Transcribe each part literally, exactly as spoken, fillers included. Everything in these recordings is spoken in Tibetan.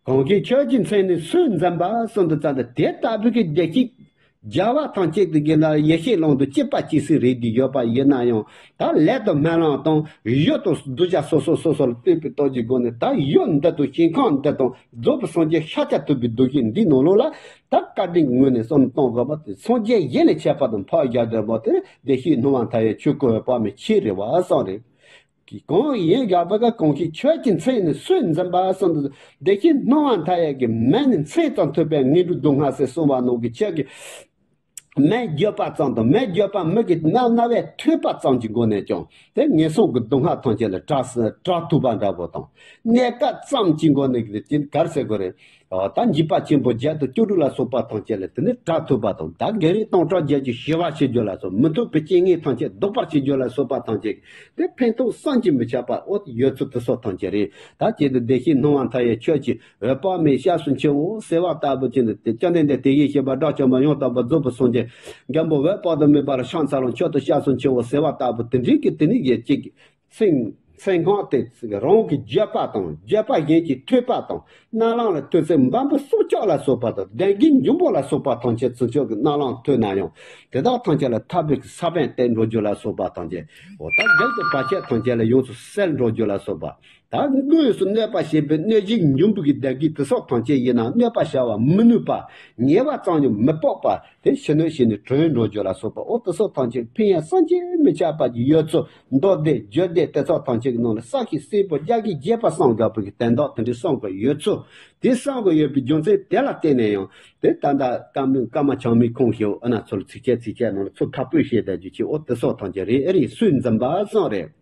གང་གིས་ཆོས་ཀྱི་མཚན་ནི་སུས་འཛིན་པ་གསུངས་འདུག་ཙང་དུ་དེ་ལྟ་བུའི་གི་བདེ་སྐྱིད་རྒྱལ་བ་ཐམས་ཅད་དུ་གི་ལ་ཡེ་ཤེས་ཀློང་དུ་སྐྱིད་པ་སྐྱེ་སའི་རེད་དེ་ཡོད་པ་ཡིན་ན་ཡང་ད་ལས་དང་སྨོན་ལམ་དང་ཡུལ་དང་གདུལ་བྱ་སོ་སོ་སོ་སོ་ལ་ལྟོས་པའི་སྟོབས་ཀྱི་སྒོ་ནས་ད་ཡུལ་འདི་དང་ཞིང་ཁམས་འདི་དང་རྫོགས་པའི་སངས་རྒྱས་ཤཱཀྱ་ཐུབ་པའི་གདུལ་ཞིང་འདིའི་ནང་ལོགས་ལ་ད་བཀའ་དྲིན་ངོས་ནས་བསམ་བློ་གཏོང་དགོས་པ་དེ་སངས་རྒྱས་གཞན་ལས་ཁྱད་པར་དང་འཕགས་རྒྱལ་བསྟན་པ་དེ་བདེ་གཤེགས་སྣང་བ་མཐའ་ཡས་ཆོས་སྐུ་འོད་དཔག་མེད་ཆེ་རེད་བ་གསུངས་རེད། གང་ཡིན་དགག་པ་ག་གང་ཞིག་ཆོས་ཀྱི་མཚན་ནི་སུས་འཛིན་པ་གསུངས་འདུག་བདེ་གཤེགས་སྣང་བ་མཐའ་ཡས་ཀྱི་མན་ནི་མཚན་ཙམ་ཐོས་པས་ངན་འགྲོའི་སྡུག་བསྔལ་སེལ་གསུངས་པ་ནང་གི་ཆོས་ཀྱི་མན་བརྗོད་པ་ཙམ་དང་མན་བརྗོད་པ་མི་གི་རྣ་རྣ་བས་ཐོས་པ་ཙམ་གྱི་སྒོ་ནས་ཀྱང་དེ་ངན་སོང་གི་སྡུག་བསྔལ་ཐམས་ཅད་ལས་བྲལ་བྲལ་ཐུབ་པ་འདྲ་པོ་དང་གནས་སྐབས་ཙམ་གྱི་སྒོ་ནས་ཀྱི་དེ་གར་ཟེར་དགོས་རེད། ད་འཇིགས་པ་ཆེན་པོ་བརྒྱད་དང་བཅུ་དྲུག་ལ་སོགས་པ་ཐམས་ཅད་ལས་དེ་ནི་བྲལ་ཐུབ་པ་དང་ད་བགེགས་རིགས་སྟོང་ཕྲག་བརྒྱད་ཅུ་ཞི་བར་བྱེད་རྒྱུ་ལ་སོགས་མི་མཐུན་པའི་རྐྱེན་ངན་ཐམས་ཅད་ཟློག་པར་བྱེད་རྒྱུ་ལ་སོགས་པ་ཐམས་ཅད་དེ་ཕན་ཐོགས་བསམ་གྱིས་མི་ཁྱབ་པ་འོ་ཡོད་ཚུལ་དེ་སོགས་ཐམས་ཅད་རེད། ད་ཁྱེད་དུ་བདེ་གཤེགས་སྣང་བ་མཐའ་ཡས་ཆོས་ཀྱི་འོད་དཔག་མེད་སྐྱབས་སུ་མཆིའོ་ཟེར་བ་ལྟ་བུ་ཅན་དུ་དེ་བཅོམ་ལྡན་འདས་དེ་བཞིན་གཤེགས་པ་དགྲ་བཅོམ་པ་ཡང་དག་པར་རྫོགས་པའི་སངས་རྒྱས་མགོན་པོ་འོད་དཔག་ཏུ་མེད་པ་ལ་ཕྱག་འཚལ་ལོ། མཆོག་ཏུ་སྐྱབས་སུ་མཆིའོ་ཟེར་བ་ལྟ་བུ་དེ་འདྲའི་གི་དེ་ནི་ཡེ་གཅིག་སེམས་སེམས་ཁམས་དེ་རང་གི་བརྗོད་པ་དང་བརྗོད་པ་གཞན་གྱིས་ཐོས་པ་དང་རྣ་ལམ་ལ་ཐོས་ཚད་འབར་མདེལ་སྲོག་ཆགས་ལ་སོགས་པ་དང་ལྡན་གྱི་འབྱུང་པོ་ལ་སོགས་པ་ཐམས་ཅད་ཚུར་ཕྱོགས་ཀྱི་རྣ་ལམ་ཐོས་ན་ཡང་དེ་དག་ཐམས་ཅད་ལ་ཐར་པའི་ས་བོན་བསྟན་འགྲོ་རྒྱུ་ལ་སོགས་པ་ཐམས་ཅད་འོ་ད་བདག་གི་བར་ཆད་ཐམས་ཅད་ལ་ཡོངས་སུ་སེལ་འགྲོ་རྒྱུ་ལ་སོགས་པ། ད་དངོས་སུ་གནོད་པ་བྱེད་པའི་གནོད་བྱེད་འབྱུང་པོ་གི་བདག་གིས་དེ་སོགས་ཐམས་ཅད་ཡིན་ན་གནོད་པ་བྱ་བ་མི་ནུས་པ་ཉེས་པ་ཙམ་ཡང་མི་དཔོག་པ་དེ་ཕྱི་སྣོད་བྱས་ནས་གྲོལ་འགྲོ་རྒྱུ་ལ་སོགས་པ་འོ་དེ་སོགས་ཐམས་ཅད་ཕན་ཡོན་བསམ་གྱིས་མི་ཁྱབ་པ་ཡོད་ཚུལ་མདོ་སྡེ་རྒྱུད་སྡེ་དེ་སོགས་ཐམས་ཅད་ཀྱི་ནང་ལ་ས་ཞིང་སྲིན་པོ་རྒྱ་གིས་རྒྱས་པ་བསམ་དགོས་པའི་དོན་དག་དེ་འདྲའི་བསམ་དགོས་ཡོད་ཚུལ་དེ་བསམ་དགོས་ཡོད་པའི་རྒྱུ་མཚན་དེ་ལ་བརྟེན་ནས་ཡང་དེ་ད་ལྟ་བཀའ་མོལ་བཀའ་མ་ཆག་མེད་ཁོང་ཞིག་ཨ་ན་ཚོར་ཚིགས་བཅད་ཚིགས་བཅད་ནང་ལ་ཚུར་ཁ་སྤོས་བཤད་བསྡད་རྒྱུ་ཆེ་འོ་དེ་སོགས་ཐམས་ཅད་རེད་ཨེ་རེད་སུས་འཛིན་པ་བསམ་རེད།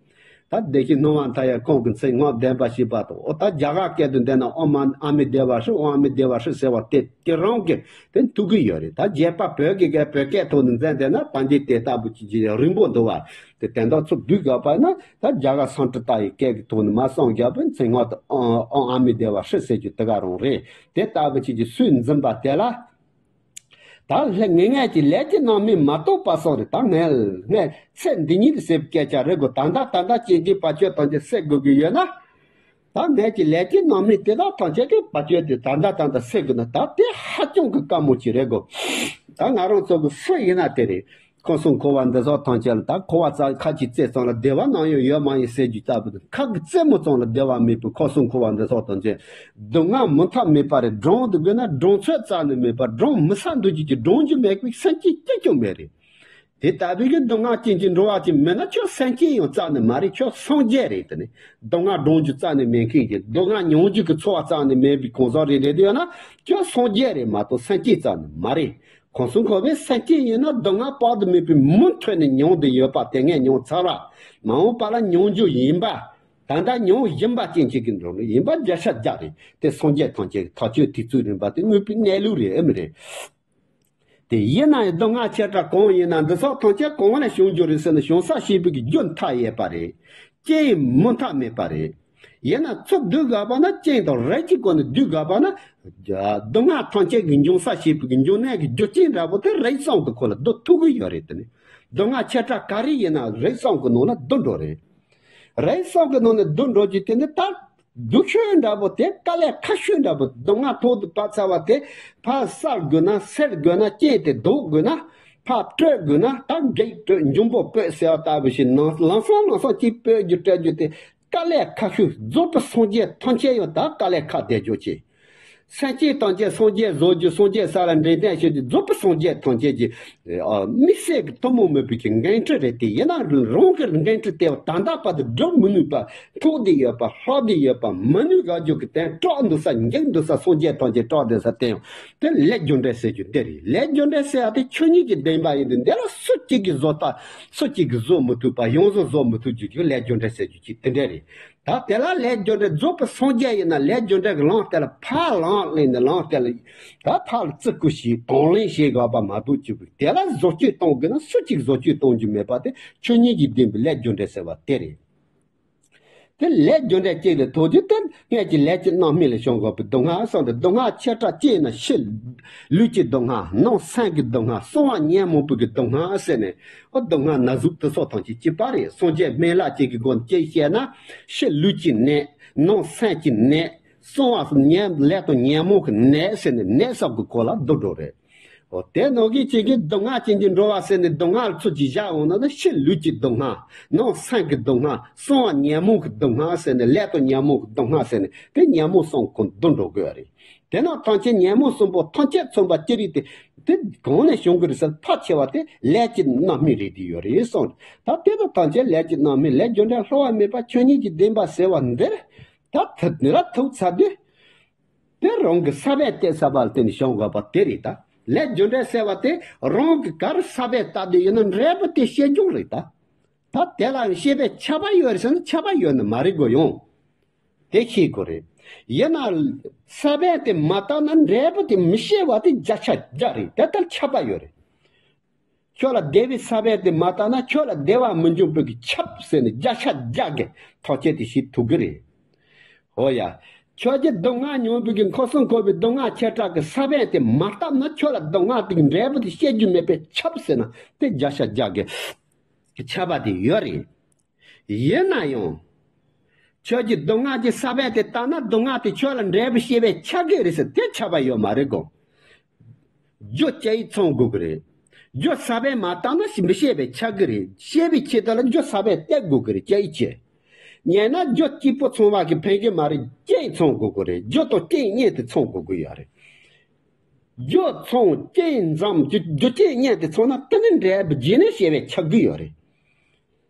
ད་བདེ་གཤེགས་སྣང་བ་མཐའ་ཡས་ཁོང་གི་མཚན་སྔགས་བདེན་པ་ཞེས་པ་དང་འོ་ད་རྒྱ་གར་སྐད་དུ་འདོན་ན་ཨོཾ་ཨ་མི་དེ་བ་ཧྲཱིཿ་ཨོཾ་ཨ་མི་དེ་བ་ཧྲཱིཿ་ཟེར་བ་དེ་དེ་རང་གི་དེ་ཐུག་གི་ཡོད་རེད། ད་རྒྱས་པ་བོད་ཀྱི་སྐད་བོད་སྐད་ཐོག་ནས་འཛིན་བསྡད་ན་ད་འདི་དེ་ལྟ་བུ་ཅིག་ཅིག་རིང་པོ་འདུག་བ་དེ་དོན་དག་ཚུར་བསྡུས་དགོས་པ་ན་ད་རྒྱ་གར་སཾ་སྐྲྀ་ཏ་ཡི་སྐད་ཀྱི་ཐོག་ནས་མ་གསུངས་རྒྱབ་པའི་མཚན་སྔགས་དེ་ཨོཾ་ཨ་མི་དེ་བ་ཧྲཱིཿ་ཟེར་རྒྱུ་དེ་ག་རང་རེད། དེ་ལྟ་བུ་ཅིག་ཅིག་སུས་འཛིན་པ་དེ་ལ། ད་ལྷ་ངེས་ངེས་ཀྱི་ལས་ཀྱི་རྣམ་སྨིན་མ་རྟོགས་པ་སོགས་རེད། ད་ངས་ངས་ཚེ་འདི་ཉིད་དུ་ཟེར་བའི་སྐད་ཆ་རེད་གོ་ད་ལྟ་ད་ལྟ་ཅན་གྱི་བར་ཆད་ཐམས་ཅད་སེལ་དགོས་ཀྱི་ཡོད་ན། ད་ངས་ཀྱི་ལས་ཀྱི་རྣམ་སྨིན་དེ་དག་ཐམས་ཅད་ཀྱི་བར་ཆད་དེ་ད་ལྟ་ད་ལྟ་སེལ་དགོས་ན་ད་དེ་ཧ་ཅང་གི་དཀའ་མོ་ཅིག་རེད་གོ་ད་ང་རང་ཚོ་གི་སུ་ཡིན་ན་དེ་རེད། ཁམས་གསུམ་འཁོར་བ་འདི་སོགས་ཐམས་ཅད་ལ་ད་འཁོར་བ་རྩ་ཁ་ཅིག་བཙལ་ཙམ་ལ་བདེ་བ་ནམ་ཡང་ཡོད་མ་ཡིན་ཟེར་རྒྱུ་ལྟ་བུ་དང་ཁ་གི་རྩེད་མོ་ཙམ་ལ་བདེ་བ་མེད་པའི་ཁམས་གསུམ་འཁོར་བ་འདི་སོགས་ཐམས་ཅད་སྡུག་བསྔལ་མུ་མཐའ་མེད་པ་རེད། འགྲོ་འདུག་དགོས་ན་འགྲོ་ཚོད་རྩ་ནས་མེད་པ་འགྲོ་མི་ས་འདུག་རྒྱུ་གི་འགྲོ་རྒྱུ་མེད་པའི་སེམས་ཅན་གཅིག་ཀྱང་མེད་རེད། དེ་ལྟ་བུའི་གི་སྡུག་བསྔལ་ཅན་གྱི་འགྲོ་བ་ཅིག་མེད་ན་ཁྱོད་སེམས་ཅན་ཡང་རྩ་ནས་མ་རེད། ཁྱོད་སངས་རྒྱས་རེད། དེ་ནི་སྡུག་བསྔལ་འགྲོ་རྒྱུ་རྩ་ནས་མེད་མཁན་གྱི་སྡུག་བསྔལ་མྱོང་རྒྱུ་གི་ཚོར་བ་རྩ་ནས་མེད་པའི་གང་ཟག་རེ་རེད་ཡོད་ན་ཁྱོད་སངས་རྒྱས་རེད་མ་གཏོགས་སེམས་ཅན་རྩ་ནས་མ་རེད། ཁམས་གསུམ་འཁོར་བའི་སེམས་ཅན་ཡིན་ན་སྡུག་བསྔལ་དཔག་ཏུ་མེད་པའི་མུ་མཐུད་ནས་མྱོང་བསྡད་ཡོད་པ་དེ་ངས་མྱོང་ཚར་བ། མ་འོངས་པ་ལ་མྱོང་རྒྱུ་ཡིན་པ། ད་ལྟ་མྱོང་བཞིན་པ་ཅན་གཅིག་གི་འགྲོ་ལུགས་ཡིན་པ་བརྒྱ་ཆ་བརྒྱ་རེད། དེ་སངས་རྒྱས་ཐམས་ཅད་ཀྱི་ཐག་གཅོད་དུས་ཚོད་རིམ་པ་དེ་དངོས་པོའི་གནས་ལུགས་རེད་ཨེ་མི་རེད། དེ་ཡིན་ན་ཡང་སྡུག་བསྔལ་ཆེ་ཕྲ་གང་ཡིན་ན་འདི་སོགས་ཐམས་ཅད་གང་ལ་བྱུང་རྒྱུ་རེད་ཟེར་ན་བྱུང་ས་ཤེས་པའི་རྒྱུ་མཐའ་ཡས་པ་རེད། རྐྱེན་མུ་མཐའ་མེད་པ་རེད། ཡིན་ན་ཚུར་བསྡུ་དགོས་པ་ན་རྐྱེན་དང་རིགས་ཀྱི་སྒོ་ནས་བསྡུ་དགོས་པ་ན། སྡུག་བསྔལ་ཐམས་ཅད་ཀྱི་འབྱུང་ས་ཤེས་པའི་འབྱུང་གནས་ཀྱི་རྒྱུ་རྐྱེན་འདྲ་པོ་དེ་རིགས་གསུམ་གྱི་སྒོ་ལ་བསྡུ་ཐུབ་ཀྱི་ཡོད་རེད་དེ་ནི། སྡུག་བསྔལ་ཆེ་ཕྲ་ག་རེ་ཡིན་ན་རིགས་གསུམ་གྱི་ནང་ལ་བསྡུ་འགྲོ་རེད། རིགས་གསུམ་གྱི་ནང་ནས་བསྡུ་འགྲོ་རྒྱུ་དེ་ནི་ད་སྡུག་ཤོས་འདྲ་པོ་དེ་དཀའ་ལས་ཁག་ཤོས་འདྲ་པོ་སྡུག་བསྔལ་ཐོག་ཏུ་བབས་ཚར་བ་དེ་ཕར་བསལ་དགོས་ན་སེལ་དགོས་ན་རྐྱེན་དེ་ཟློག་དགོས་ན་ཕར་སྤྲོད་དགོས་ན་ད་བགེགས་སྤྲོད་འབྱུང་པོ་སྤོད་ཟེར་བ་ལྟ་བུ་ཞིག་ནང་ལམ་སང་ལམ་སང་གཅིག་སྤོད་རྒྱུ་སྤྲོད་རྒྱུ་དེ་དཀའ་ལས་ཁག་ཤོས་རྫོགས་པའི་སངས་རྒྱས་ཐམས་ཅད་ཡང་ད་དཀའ་ལས་ཁག་བསྡད་རྒྱུ་ཅིག་སེམས་ཅན་ཐམས་ཅད་སངས་རྒྱས་བཟོ་རྒྱུ་སངས་རྒྱས་ས་ལ་འདྲེན་བསྟན་བྱེད་རྒྱུ་རྫོགས་པའི་སངས་རྒྱས་ཐམས་ཅད་ཀྱི་དམིགས་བསལ་གྱི་ཐུན་མོང་མིན་པའི་གི་འགན་འཁྲི་རེད་དེ་ཡིན་ན་རང་གི་འགན་འཁྲི་དེ་ད་ལྟ་བར་དུ་སྒྲུབ་མི་ནུས་པ་འཕྲོག་བསྡད་ཡོད་པ་ལྷག་བསྡད་ཡོད་པ་མི་ནུས་དགའ་རྒྱུ་གི་དོན་སྐྲག་འདུག་ས་འགྱིག་འདུག་ས་སངས་རྒྱས་ཐམས་ཅད་སྐྲག་བསྡད་ས་དེ་ཡང་དེ་ལས་རྒྱུ་འབྲས་ཟེར་རྒྱུ་འདི་རེད། ལས་རྒྱུ་འབྲས་ཟེར་ཡ་དེ་ཆོས་ཉིད་ཀྱི་བདེན་པ་ཡིན་དུས་འདི་ལ་སུ་གཅིག་གིས་བཟོ་ལྟ་སུ་གཅིག་གིས་བཟོ་མི་ཐུབ་པ་ཡོངས་སུ་བཟོ་མི་ཐུབ་རྒྱུ་ཅིག་ལས་རྒྱུ་འབྲས་ཟེར་རྒྱུ་ཅིག་དེ་འདྲ་རེད། ད་དེ་ལ་ལས་རྒྱུ་འབྲས་རྫོགས་པའི་སངས་རྒྱས་ཡིན་ན་ལས་རྒྱུ་འབྲས་ཀྱི་ལམ་དེ་ལ་ཕར་ལམ་གླེང་ནས་ལམ་དེ་ལ་ད་ཕར་ལ་བརྩི་བཀུར་བྱེད་དང་ལེན་བྱེད་དགོས་པ་མ་གཏོགས་ཅིག་དེ་ལ་བཟོ་བཅོས་གཏོང་དགོས་ན་སུ་གཅིག་བཟོ་བཅོས་གཏོང་རྒྱུ་མེད་པ་དེ་ཆོས་ཉིད་ཀྱི་བདེན་པའི་ལས་རྒྱུ་འབྲས་ཟེར་བ་དེ་རེད། དེ་ལས་རྒྱུ་འབྲས་གཅིག་ལ་ཐུག་རྒྱུ་དེ་སྔོན་གྱི་ལས་ཀྱི་རྣམ་སྨིན་ལ་བྱུང་དགོས་པའི་སྡུག་བསྔལ་གསུངས་ཏེ་སྡུག་བསྔལ་ཆེ་ཕྲ་གཅིག་ཡིན་ན་ཕྱི་ལུས་ཀྱི་སྡུག་བསྔལ་ནང་སེམས་ཀྱི་སྡུག་བསྔལ་གསང་བ་ཉོན་མོངས་པའི་གི་སྡུག་བསྔལ་ཟེར་ནས་ཨོ་སྡུག་བསྔལ་ན་ཟུག་དེ་སོགས་ཐམས་ཅད་གཅིག་པ་རེད། སངས་རྒྱས་སྨན་བླ་བཅས་ཀྱི་སྒོ་ནས་གཅིག་བཤད་ན་ཕྱི་ལུས་ཀྱི་ནད་ནང་སེམས་ཀྱི་ནད་ གསང་བ་ཉོན་ལས་དང་ཉོན་མོངས་ཀྱི་ནད་ཟེར་ནས་ནད་སོགས་ཀྱི་སྐོར་ལ་བསྡུ་འགྲོ་རེད། འོ་དེ་ནང་གི་གཅིག་གིས་སྡུག་བསྔལ་ཅན་གྱི་འགྲོ་བ་ཟེར་ནས་སྡུག་བསྔལ་ཚུལ་གྱིས་བཞག་འོང་ན་ནི་ཕྱི་ལུས་ཀྱི་སྡུག་བསྔལ། ནང་སེམས་ཀྱི་སྡུག་བསྔལ། གསང་བ་ཉོན་མོངས་ཀྱི་སྡུག་བསྔལ་ཟེར་ནས་ལས་དང་ཉོན་མོངས་ཀྱི་སྡུག་བསྔལ་ཟེར་ནས་དེ་ཉོན་མོངས་གསུམ་ཀུན་བསྡུ་འགྲོ་དགོས་པ་རེད། དེ་ནང་ཐམས་ཅད་ཉོན་མོངས་གསུམ་པོ་ཐམས་ཅད་མཚོན་པ་ཅི་རིགས་ཏེ། དེ་གང་ནས་བྱུང་གི་རེད་ཟེར་ཕལ་ཆེ་བ་དེ་ལས་ཀྱི་རྣམ་སྨིན་རེད་དེ་ཡོད་རེད་གསུངས། ད་དེ་དང་ཐམས་ཅད་ལས་ཀྱི་རྣམ་སྨིན་ལས་རྒྱུ་འབྲས་བསླུ་བ་མེད་པ་ཆོས་ཉིད་ཀྱི་བདེན་པ་ཟེར་བ་འདིར། ད་ཐུག་ནི་ལ་ཐུག་ཚར་དུས། དེ་རང་གི་ས་བོན་གཏད་ས་བ་ལ་བརྟེན་ནས་བྱུང་དགོས་པ་དེ་རེད་ད། ལས་རྒྱུ་འབྲས་ཟེར་བ་དེ་རང་གི་ག་རེ་ས་བོན་བཏབ་དུས་ཡིན་ན་འབྲས་བུ་དེ་སྐྱེ་རྒྱུ་རེད་ད། ད་དེ་ལ་སྐྱེ་བའི་ཆ་བ་ཡོད་རེད་ཟེར་ན་ཆ་བ་ཡོད་ནི་མ་རེད་གོ་ཡང་། དེ་ཤེས་དགོས་རེད། ཡིན་ན། ས་བོན་དེ་མ་བཏབ་ན་འབྲས་བུ་དེ་མི་སྐྱེ་བ་དེ་བརྒྱ་ཆ་བརྒྱ་རེད། དེ་ལྟར་ཁྱབ་པ་ཡོད་རེད། ཁྱོད་ལ་བདེ་བའི་ས་བོན་དེ་མ་བཏབ་ན་ཁྱོད་ལ་བདེ་བ་མི་འབྱུང་བའི་གི་ཁྱབ་ཟེར་ནས་བརྒྱ་ཆ་བརྒྱ་གི་ཐག་བཅད་དེ་ཤེས་ཐུབ་གི་རེད། ཧོ་ཡ། ཁྱོད་ཀྱི་སྡུག་བསྔལ་མྱོང་བའི་གི་འཁོར་གསུམ་འཁོར་བའི་སྡུག་བསྔལ་བྱེ་བྲག་གི་ས་བོན་དེ་མ་བཏབ་ན་ཁྱོད་ལ་སྡུག་བསྔལ་དེ་གི་འབྲས་བུ་དེ་སྐྱེ་རྒྱུ་མེད་པའི་ཁྱབ་ཟེར་ན་དེ་བརྒྱ་ཆ་བརྒྱ་གི་ཁྱབ་པ་དེ་ཡོད་རེད། ཡིན་ན་ཡང་། ཁྱོད་ཀྱིས་སྡུག་བསྔལ་གྱི་ས་བོན་དེ་བཏབ་ན་སྡུག་བསྔལ་དེ་ཁྱོད་ལ་འབྲས་བུ་སྐྱེ་བའི་ཆ་གི་རེད་ཟེར་དེ་ཁྱབ་པ་ཡོད་མ་རེད་གོ། རྒྱུ་སྐྱེ་ཡི་ཚང་དགོས་ཀྱི་རེད། རྒྱུ་ས་བོན་མ་བཏབ་ན་མི་སྐྱེ་བའི་ཆ་གི་རེད། སྐྱེ་བའི་ཆེད་དུ་ལ་རྒྱུ་ས་བོན་གཏད་དགོས་ཀྱི་རེད་སྐྱེ་ཡི་ཆེད། ཉན་ན་རྒྱུ་གཅིག་པོ་ཚང་བ་གི་ཕན་གི་མ་རེད་སྐྱེ་ཡི་ཚང་དགོས་ཀྱི་རེད། རྒྱུ་དང་རྐྱེན་གཉིས་དེ་ཚང་དགོས་ཀྱི་ཡོད་རེད། རྒྱུ་ཚང་རྐྱེན་འཛོམས་རྒྱུ་རྒྱུ་རྐྱེན་གཉིས་དེ་ཚང་ན་དེ་ནི་འབྲས་བུ་རྗེས་ནས་སྐྱེ་བའི་ཆ་གི་ཡོད་རེད།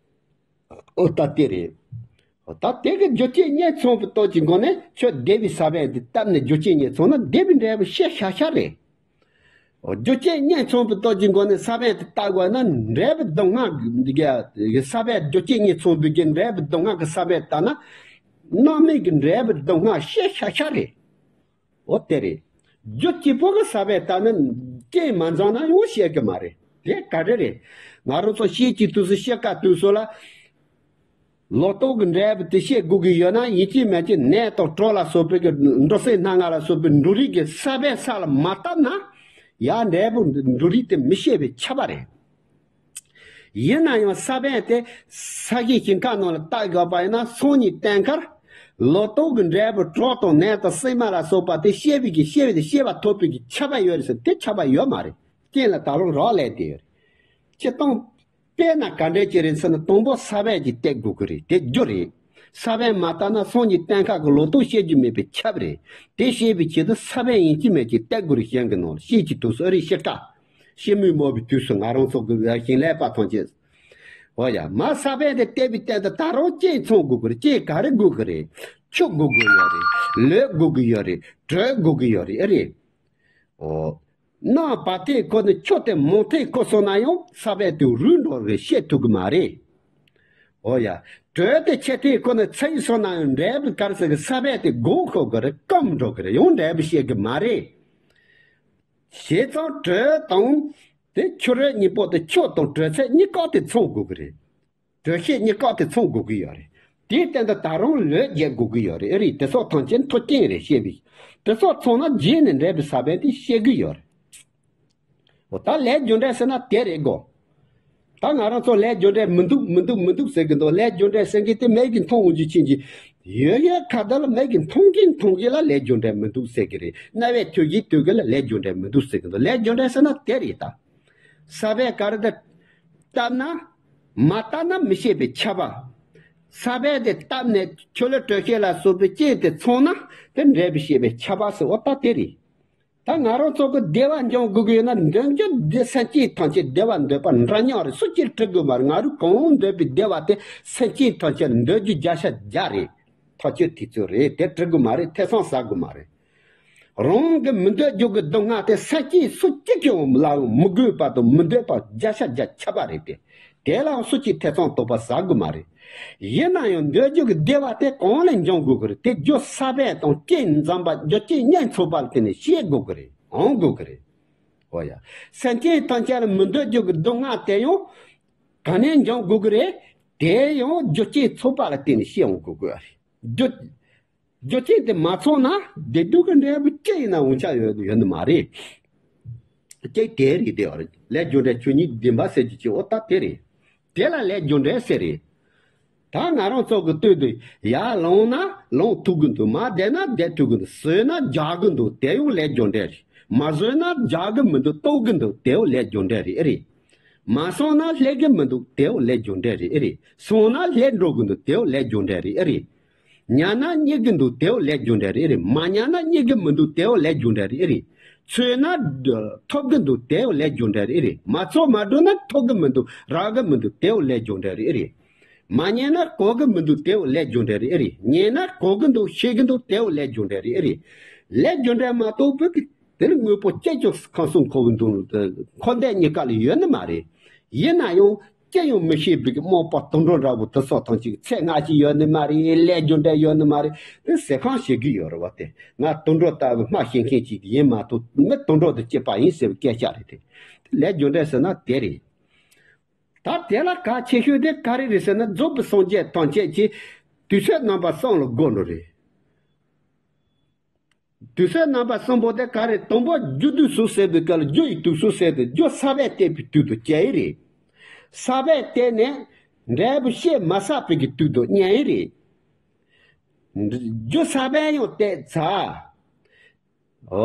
ཨོ་ད་དེ་རེད། ཨོ་ད་དེ་གི་རྒྱུ་རྐྱེན་གཉིས་ཚང་བའི་སྟོབས་ཀྱི་སྒོ་ནས་ཁྱོད་བདེ་བའི་ས་བོན་དེ་བཏབ་ནས་རྒྱུ་རྐྱེན་གཉིས་ཚང་ན་བདེ་བའི་འབྲས་བུ་སྐྱེ་ཤ་ཤ་རེད། ཨོ་རྒྱུ་རྐྱེན་གཉིས་ཚང་བའི་སྟོབས་ཀྱི་སྒོ་ནས་ས་བོན་དེ་བཏབ་དགོས་ན་འབྲས་བུ་སྡུག་བསྔལ་གི་ས་བོན་རྒྱུ་རྐྱེན་གཉིས་ཚང་བའི་གི་འབྲས་བུ་སྡུག་བསྔལ་གི་ས་བོན་བཏབ་ན། རྣམ་སྨིན་གི་འབྲས་བུ་སྡུག་བསྔལ་སྐྱེ་ཤ་ཤ་རེད། འོ་དེ་རེད། རྒྱུ་གཅིག་པོ་གི་ས་བོན་བཏབ་ན་རྐྱེན་མ་འཛོམས་ན་ཡང་སྐྱེ་གི་མ་རེད། དེ་ག་རེ་རེད། ང་རང་ཚོ་ཤེས་ཀྱི་དུས་སུ་ཤེས་དཀའ་དུས་སུ་ལ། ལོ་ཏོག་གི་འབྲས་བུ་དེ་སྐྱེ་དགོས་ཀྱི་ཡོད་ན་ཡིན་གཅིག་མིན་གཅིག་ནད་དང་གྲོད་ལ་སོགས་པའི་གི་འབྲུ་སྲིན་སྣ་ལྔ་ལ་སོགས་པའི་འབྲུ་རིགས་ཀྱི་ས་བོན་ས་ལ་མ་བཏབ་ན། ཡང་འབྲས་བུ་འབྲུ་རིགས་དེ་མི་སྐྱེ་བའི་ཁྱབ་པ་རེད། ཡིན་ན་ཡང་ས་བོན་དེ་ས་གཞི་ཞིང་ཁམས་ནང་ལ་བཏབ་དགོས་པ་ཡིན་ན་སང་ཉིན་གཏན་འཁེལ་ལོ་ཏོག་གི་འབྲས་བུ་གྲོགས་དང་ནད་དང་སྲིན་མ་ལ་སོགས་པ་དེ་སྐྱེ་བའི་གི་སྐྱེ་བའི་དེ་སྐྱེ་བ་ཐོབ་པའི་གི་ཁྱབ་པ་ཡོད་རེད་ཟེར་དེ་ཁྱབ་པ་ཡོད་མ་རེད། རྐྱེན་ལ་ད་རུང་རག་ལས་དེ་ཡོད་རེད། སྤྱིར་བཏང་དཔེར་ན་ག་འདྲས་ཅིག་རེད་ཟེར་ན་དང་པོ་ས་བོན་གྱི་གཏད་དགོས་ཀྱི་རེད་དེ་རྒྱུ་རེད། ས་བོན་མ་བཏབ་ན་སང་ཉིན་གཏན་འཁེལ་གི་ལོ་ཏོག་སྐྱེ་རྒྱུ་མེད་པའི་ཁྱབ་རེད། དེ་སྐྱེ་བའི་ཆེད་དུ་ས་བོན་ཡིན་གཅིག་མིན་གཅིག་གཏད་དགོས་རེད་གཞན་གྱི་ནང་ལ་ཤེས་ཀྱི་དུས་སུ་ཨ་རེ་ཤི་ཀ་ཤི་མོའི་མོ་བའི་དུས་སུ་ང་རང་ཚོ་གི་ཞིང་ལས་པ་ཐམས་ཅད། འོ་ཡ་མ་ས་བོན་དེ་བལྟས་པའི་སྟེང་དུ་ད་རུང་རྐྱེན་ཚང་དགོས་ཀྱི་རེད། རྐྱེན་ག་རེ་དགོས་ཀྱི་རེད། ཆུ་དགོས་ཀྱི་ཡོད་རེད། ལུད་དགོས་ཀྱི་ཡོད་རེད། དྲོད་དགོས་ཀྱི་ཡོད་རེད་ཨེ་རེད། འོ། ནམ་བར་དེའི་ཁོ་ནི་ཆུ་དེ་མང་ཐལ་ཁོ་སོང་ན་ཡང་ས་བོན་དེ་རུལ་འགྲོ་རེད་བཤད་ཐུབ་ཀྱི་མ་རེད། འོ་ཡ། དྲོད་དེ་ཆེ་ཐལ་ཁོ་ནི་ཚ་ཡི་སོང་ན་ཡང་འབྲས་བུ་ག་རེ་ཟེར་གི་ས་བོན་དེ་སྒོང་ཤོར་གི་རེད་སྐམ་འགྲོ་གི་རེད་ཡང་འབྲས་བུ་སྐྱེ་གི་མ་རེད། བྱས་ཙང་དྲོད་དང་། དེ་ཆུ་རོལ་གཉིས་པོ་དེ་ཆུ་དང་དྲོད་ཚད་གཉིས་ཀ་དེ་ཚང་དགོས་ཀྱི་རེད། དྲོད་ཤེད་གཉིས་ཀ་དེ་ཚང་དགོས་ཀྱི་ཡོད་རེད། དེའི་སྟེང་དུ་ད་རུང་ལུད་རྒྱག་དགོས་ཀྱི་ཡོད་རེད་ཨེ་རེད། དེ་སོགས་ཐམས་ཅད་མཐུན་རྐྱེན་རེད་ཤེས་པས། དེ་སོགས་ཚང་ན་རྗེས་ནས་འབྲས་བུ་ས་བོན་དེ་སྐྱེ་གི་ཡོད་རེད། འོ་ད་ལས་རྒྱུ་འབྲས་ཟེར་ན་དེ་རེད་གོ། ད་ང་རང་ཚོ་ལས་རྒྱུ་འབྲས་མི་འདུག་མི་འདུག་མི་འདུག་ཟེར་གི་འདུག་ལས་རྒྱུ་འབྲས་ཟེར་གི་དེ་མིག་གིས་མཐོང་འོང་རྒྱུ་ཕྱིན་གྱི། ཡོད་ཡོད་ཁ་བརྡ་ལ་མིག་གིས་མཐོང་གི་མཐོང་གི་ལ་ལས་རྒྱུ་འབྲས་མི་འདུག་ཟེར་གི་རེད། རྣ་བས་ཐོས་ཀྱི་ཐོས་གི་ལ་ལས་རྒྱུ་འབྲས་མི་འདུག་ཟེར་གི་འདུག་ལས་རྒྱུ་འབྲས་ཟེར་ན་དེ་རེད་ད། ས་བོན་ག་རེ་དེ་བཏབ་ན། མ་བཏབ་ན་མི་སྐྱེ་བའི་ཁྱབ་པ། ས་བོན་དེ་བཏབ་ནས་ཆུ་ལུད་དྲོད་ཤེད་ལ་སོགས་པའི་རྐྱེན་དེ་ཚང་ན་དེ་འབྲས་བུ་སྐྱེ་བའི་ཁྱབ་པ་ཟེར་འོ་ད་དེ་རེད། ད་ང་རང་ཚོ་གི་བདེ་བ་འབྱུང་དགོས་ཀྱི་ཡོད་ན་འདོད་རྒྱུ་བདེ་སེམས་ཅན་ཐམས་ཅད་བདེ་བ་འདོད་པ་འདྲ་མཉམ་རེད། སུ་གཅིག་དྲི་དགོས་མ་རེད། ང་རང་གང་འདོད་པའི་བདེ་བ་དེ་སེམས་ཅན་ཐམས་ཅད་འདོད་རྒྱུ་བརྒྱ་ཆ་བརྒྱ་རེད། ཐག་གཅོད་དེ་ཚོ་རེད་དེ་དྲི་དགོས་མ་རེད། ཐེ་ཚོམ་ཟ་དགོས་མ་རེད། རང་གི་མི་འདོད་རྒྱུ་གི་སྡུག་བསྔལ་དེ་སེམས་ཅན་སུ་གཅིག་ཀྱང་ལའང་མི་དགོས་པ་དང་མི་འདོད་པ་བརྒྱ་ཆ་བརྒྱ་ཁྱབ་པ་རེད་དེ། དེ་ལའང་སུ་གཅིག་ཐེ་ཚོམ་དོགས་པ་ཟ་དགོས་མ་རེད། ཡིན་ན་ཡང་འདོད་རྒྱུ་གི་བདེ་བ་དེ་གང་ལས་འབྱུང་དགོས་ཀྱི་རེད། དེ་རྒྱུ་ས་བོན་དང་རྐྱེན་འཛོམས་པ་རྒྱུ་རྐྱེན་གཉིས་ཚོགས་པ་ལ་བརྟེན་ནས་སྐྱེ་དགོས་ཀྱི་རེད། འོང་དགོས་ཀྱི་རེད། འོ་ཡ། སེམས་ཅན་ཐམས་ཅད་ལ་མི་འདོད་རྒྱུ་གི་སྡུག་བསྔལ་དེ་ཡང་གང་ནས་འབྱུང་དགོས་ཀྱི་རེད། དེ་ཡང་རྒྱུ་རྐྱེན་ཚོགས་པ་ལ་བརྟེན་ནས་སྐྱེ་འོང་དགོས་ཀྱི་རེད། རྒྱུ། རྒྱུ་རྐྱེན་དེ་མ་ཚང་ན་བདེ་སྡུག་གི་འབྲས་བུ་ཅི་ཡིན་ན་འོང་ཆ་ཡོད་ཡོད་ནི་མ་རེད། ཅི་དེ་རིགས་དེ་བར་ལས་རྒྱུ་འབྲས་ཆོས་ཉིད་བདེན་པ་ཟེར་གྱི་ཅི་འོ་ད་དེ་རེད། དེ་ལ་ལས་རྒྱུ་འབྲས་ཟེར་རེད། ད་ང་རང་ཚོ་གི་སྟོད་དུ་ཡར་ལངས་ན་ལངས་ཐུབ་གི་འདུག་མར་བསྡད་ན་བསྡད་ཐུབ་གི་འདུག་བཟོས་ན་རྒྱག་གི་འདུག་དེ་ཡང་ལས་རྒྱུ་འབྲས་རེད། མ་བཟོས་ན་རྒྱག་གི་མི་འདུག་ལྟོགས་གི་འདུག་དེ་ཡང་ལས་རྒྱུ་འབྲས་རེད་ཨེ་རེད། མ་སོང་ན་སླེབས་གི་མི་འདུག་དེ་ཡང་ལས་རྒྱུ་འབྲས་རེད་ཨེ་རེད། སོང་ན་སླེབས་འགྲོ་གི་འདུག་དེ་ཡང་ལས་རྒྱུ་འབྲས་རེད་ཨེ་རེད། ཉལ་ན་གཉིད་གི་འདུག་དེ་ཡང་ལས་རྒྱུ་འབྲས་རེད་ཨེ་རེད། མ་ཉལ་ན་གཉིད་གི་མི་འདུག་དེ་ཡང་ལས་རྒྱུ་འབྲས་རེད་ཨེ་རེད། འཚོས་ན་ཐོབ་གི་འདུག་དེ་ཡང་ལས་རྒྱུ་འབྲས་རེད་ཨེ་རེད། མ་འཚོ་མ་འགྲོ་ན་ཐོབ་གི་མི་འདུག་རག་གི་མི་འདུག་དེ་ཡང་ལས་རྒྱུ་འབྲས་རེད་ཨེ་རེད། མ་ཉལ་ན་གོ་གི་མི་འདུག་དེ་ཡང་ལས་རྒྱུ་འབྲས་རེད་ཨེ་རེད། ཉལ་ན་གོ་གི་འདུག་ཤེས་གི་འདུག་དེ་ཡང་ལས་རྒྱུ་འབྲས་རེད་ཨེ་རེད། ལས་རྒྱུ་འབྲས་མ་གཏོགས་བོད་ཀྱི་དེ་ནི་དངོས་པོ་སྐྱེ་ཆོག་ཁམས་གསུམ་འཁོར་བའི་མདུན་ལ་འཁོར་འདས་གཉིས་ཀ་ལ་ཡོད་ནི་མ་རེད། ཡིན་ན་ཡང་སྐྱེ་ཡང་མི་ཤེས་པའི་རྨོངས་པ་དུད་འགྲོ་འདྲ་བོ་དེ་ཚོ་ཐམས་ཅད་ཚེ་སྔ་ཕྱི་ཡོད་ནི་མ་རེད། ལས་རྒྱུ་འབྲས་ཡོད་ནི་མ་རེད། དེ་ཟེར་ཁང་བྱེད་ཀྱི་ཡོད་རེད་བ། དེ་ང་དུད་འགྲོ་ལྟ་བུ་སྨྲ་ཤེས་མཁན་ཅིག་ཡིན་མ་གཏོགས་མི་དུད་འགྲོ་དང་གཅིག་པ་ཡིན་ཟེར་བའི་སྐད་ཆ་རེད། དེ་ལས་རྒྱུ་འབྲས་ཟེར་ན་དེ་རེད། ད་དེ་ལ་གལ་ཆེ་ཤོས་དེ་ག་རེ་རེད་ཟེར་ན། རྫོགས་པའི་སངས་རྒྱས་ཐམས་ཅད་ཀྱིས་དུས་ཚོད་རྣམ་པ་གསུམ་ལ་བགོ་འགྲོ་རེད། དུས་ཚོད་རྣམ་པ་གསུམ་པོ་དེ་ག་རེ། དང་པོ་རྒྱུ་དུས་སུ་ཟེར་དུས་སྐབས་ལ་རྒྱུ་ཡི་དུས་སུ་ཟེར་དུས་རྒྱུ་ས་བོན་བཏབ་པའི་དུས་དང་བཅས་རེད། ས་བོན་བཏབ་ནས་འབྲས་བུ་བཤད་མ་ཚར་བའི་གི་དུས་དང་གཉིས་རེད། རྒྱུ་ས་བོན་ཡང་བཏབ་ཚར། འོ།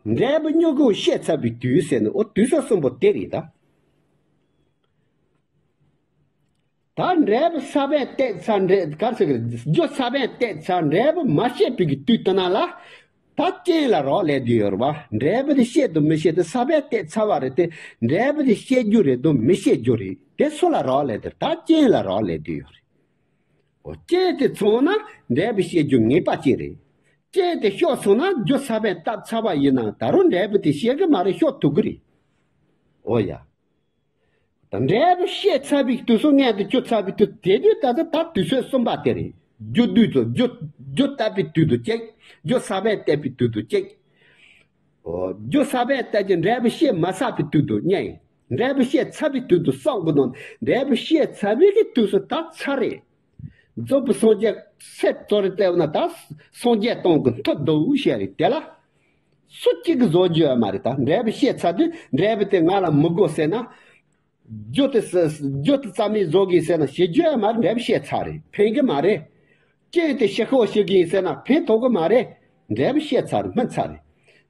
འབྲས་བུ་མྱུ་གུ་བཤད་ཚར་བའི་དུས་ཟེར་ནས། འོ། དུས་ཚོད་གསུམ་པོ་དེ་རེད་ད། ད་འབྲས་བུ་ས་བོན་བཏབ་ཚར། འབྲས་ག་རེ་ཟེར་གི་རེད། རྒྱུ་ས་བོན་བཏབ་ཚར། འབྲས་བུ་མ་བཤད་པའི་གི་དུས་དེ་ན་ལ། ད་རྐྱེན་ལ་རག་ལས་བསྡད་ཡོད་རེད་བ། འབྲས་བུ་དེ་བཤད་དང་མི་བཤད་དེ་ས་བོན་བཏབ་ཚར་བ་རེད་དེ། འབྲས་བུ་དེ་བཤད་རྒྱུ་རེད་དང་མི་བཤད་རྒྱུ་རེད་དེ་སུ་ལ་རག་ལས་དེ། ད་རྐྱེན་ལ་རག་ལས་བསྡད་ཡོད་རེད། འོ། རྐྱེན་དེ་ཚང་ན་འབྲས་བུ་བཤད་རྒྱུ་ངེས་པ་ཅན་རེད། རྐྱེན་དེ་ཤོར་སོང་ན་རྒྱུ་ས་བོན་བཏབ་ཚར་བ་ཡིན་ན་ད་རུང་འབྲས་བུ་དེ་བཤད་གི་མ་རེད། ཤོར་ཐུབ་གི་རེད། འོ་ཡ། ད་འབྲས་བུ་བཤད་ཚར་བའི་དུས་སུ་མངོན་དུ་གྱུར་ཚར་བའི་དུས་དེ་དུས་ད་ལྟ་ད་དུས་ཚོད་གསུམ་པ་དེ་རེད། རྒྱུ་དུས་དང་རྒྱུ་རྒྱུ་བཏབ་པའི་དུས་དང་གཅིག་རྒྱུ་ས་བོན་བཏབ་པའི་དུས་དང་གཅིག་འོ། རྒྱུ་ས་བོན་བཏབ་ཀྱི་འབྲས་བུ་བཤད་མ་ཚར་བའི་དུས་དང་གཉིས། འབྲས་བུ་བཤད་ཚར་བའི་དུས་དང་གསུམ་གི་ནང་འབྲས་བུ་བཤད་ཚར་བའི་གི་དུས་སུ་ད་ཚར་རེད། རྫོགས་པའི་སངས་རྒྱས་ཚེ་གཙོ་རེ་བལྟས་ན་ད་སངས་རྒྱས་སྟོང་གི་མཐུ་འདུག་བཤད་རེད། དེ་ལ་སུ་གཅིག་གིས་བཟོ་རྒྱུ་ཡོད་མ་རེད། ད་འབྲས་བུ་བཤད་ཚར་དུས་འབྲས་བུ་དེ་ང་ལ་མི་དགོས་ཟེར་ན། རྒྱུ་དེ་ས་རྒྱུ་དེ་རྩ་མེད་བཟོ་དགོས་ཟེར་ན་བྱེད་རྒྱུ་ཡོད་མ་རེད། འབྲས་བུ་བཤད་ཚར་རེད། ཕན་གི་མ་རེད། རྐྱེན་དེ་ཞིག་ཤོག་ཞིག་ཡིན་ཟེར་ན་ཕན་ཐོགས་གི་མ་རེད། འབྲས་བུ་བཤད་ཚར་རེད། སྨིན་ཚར་རེད།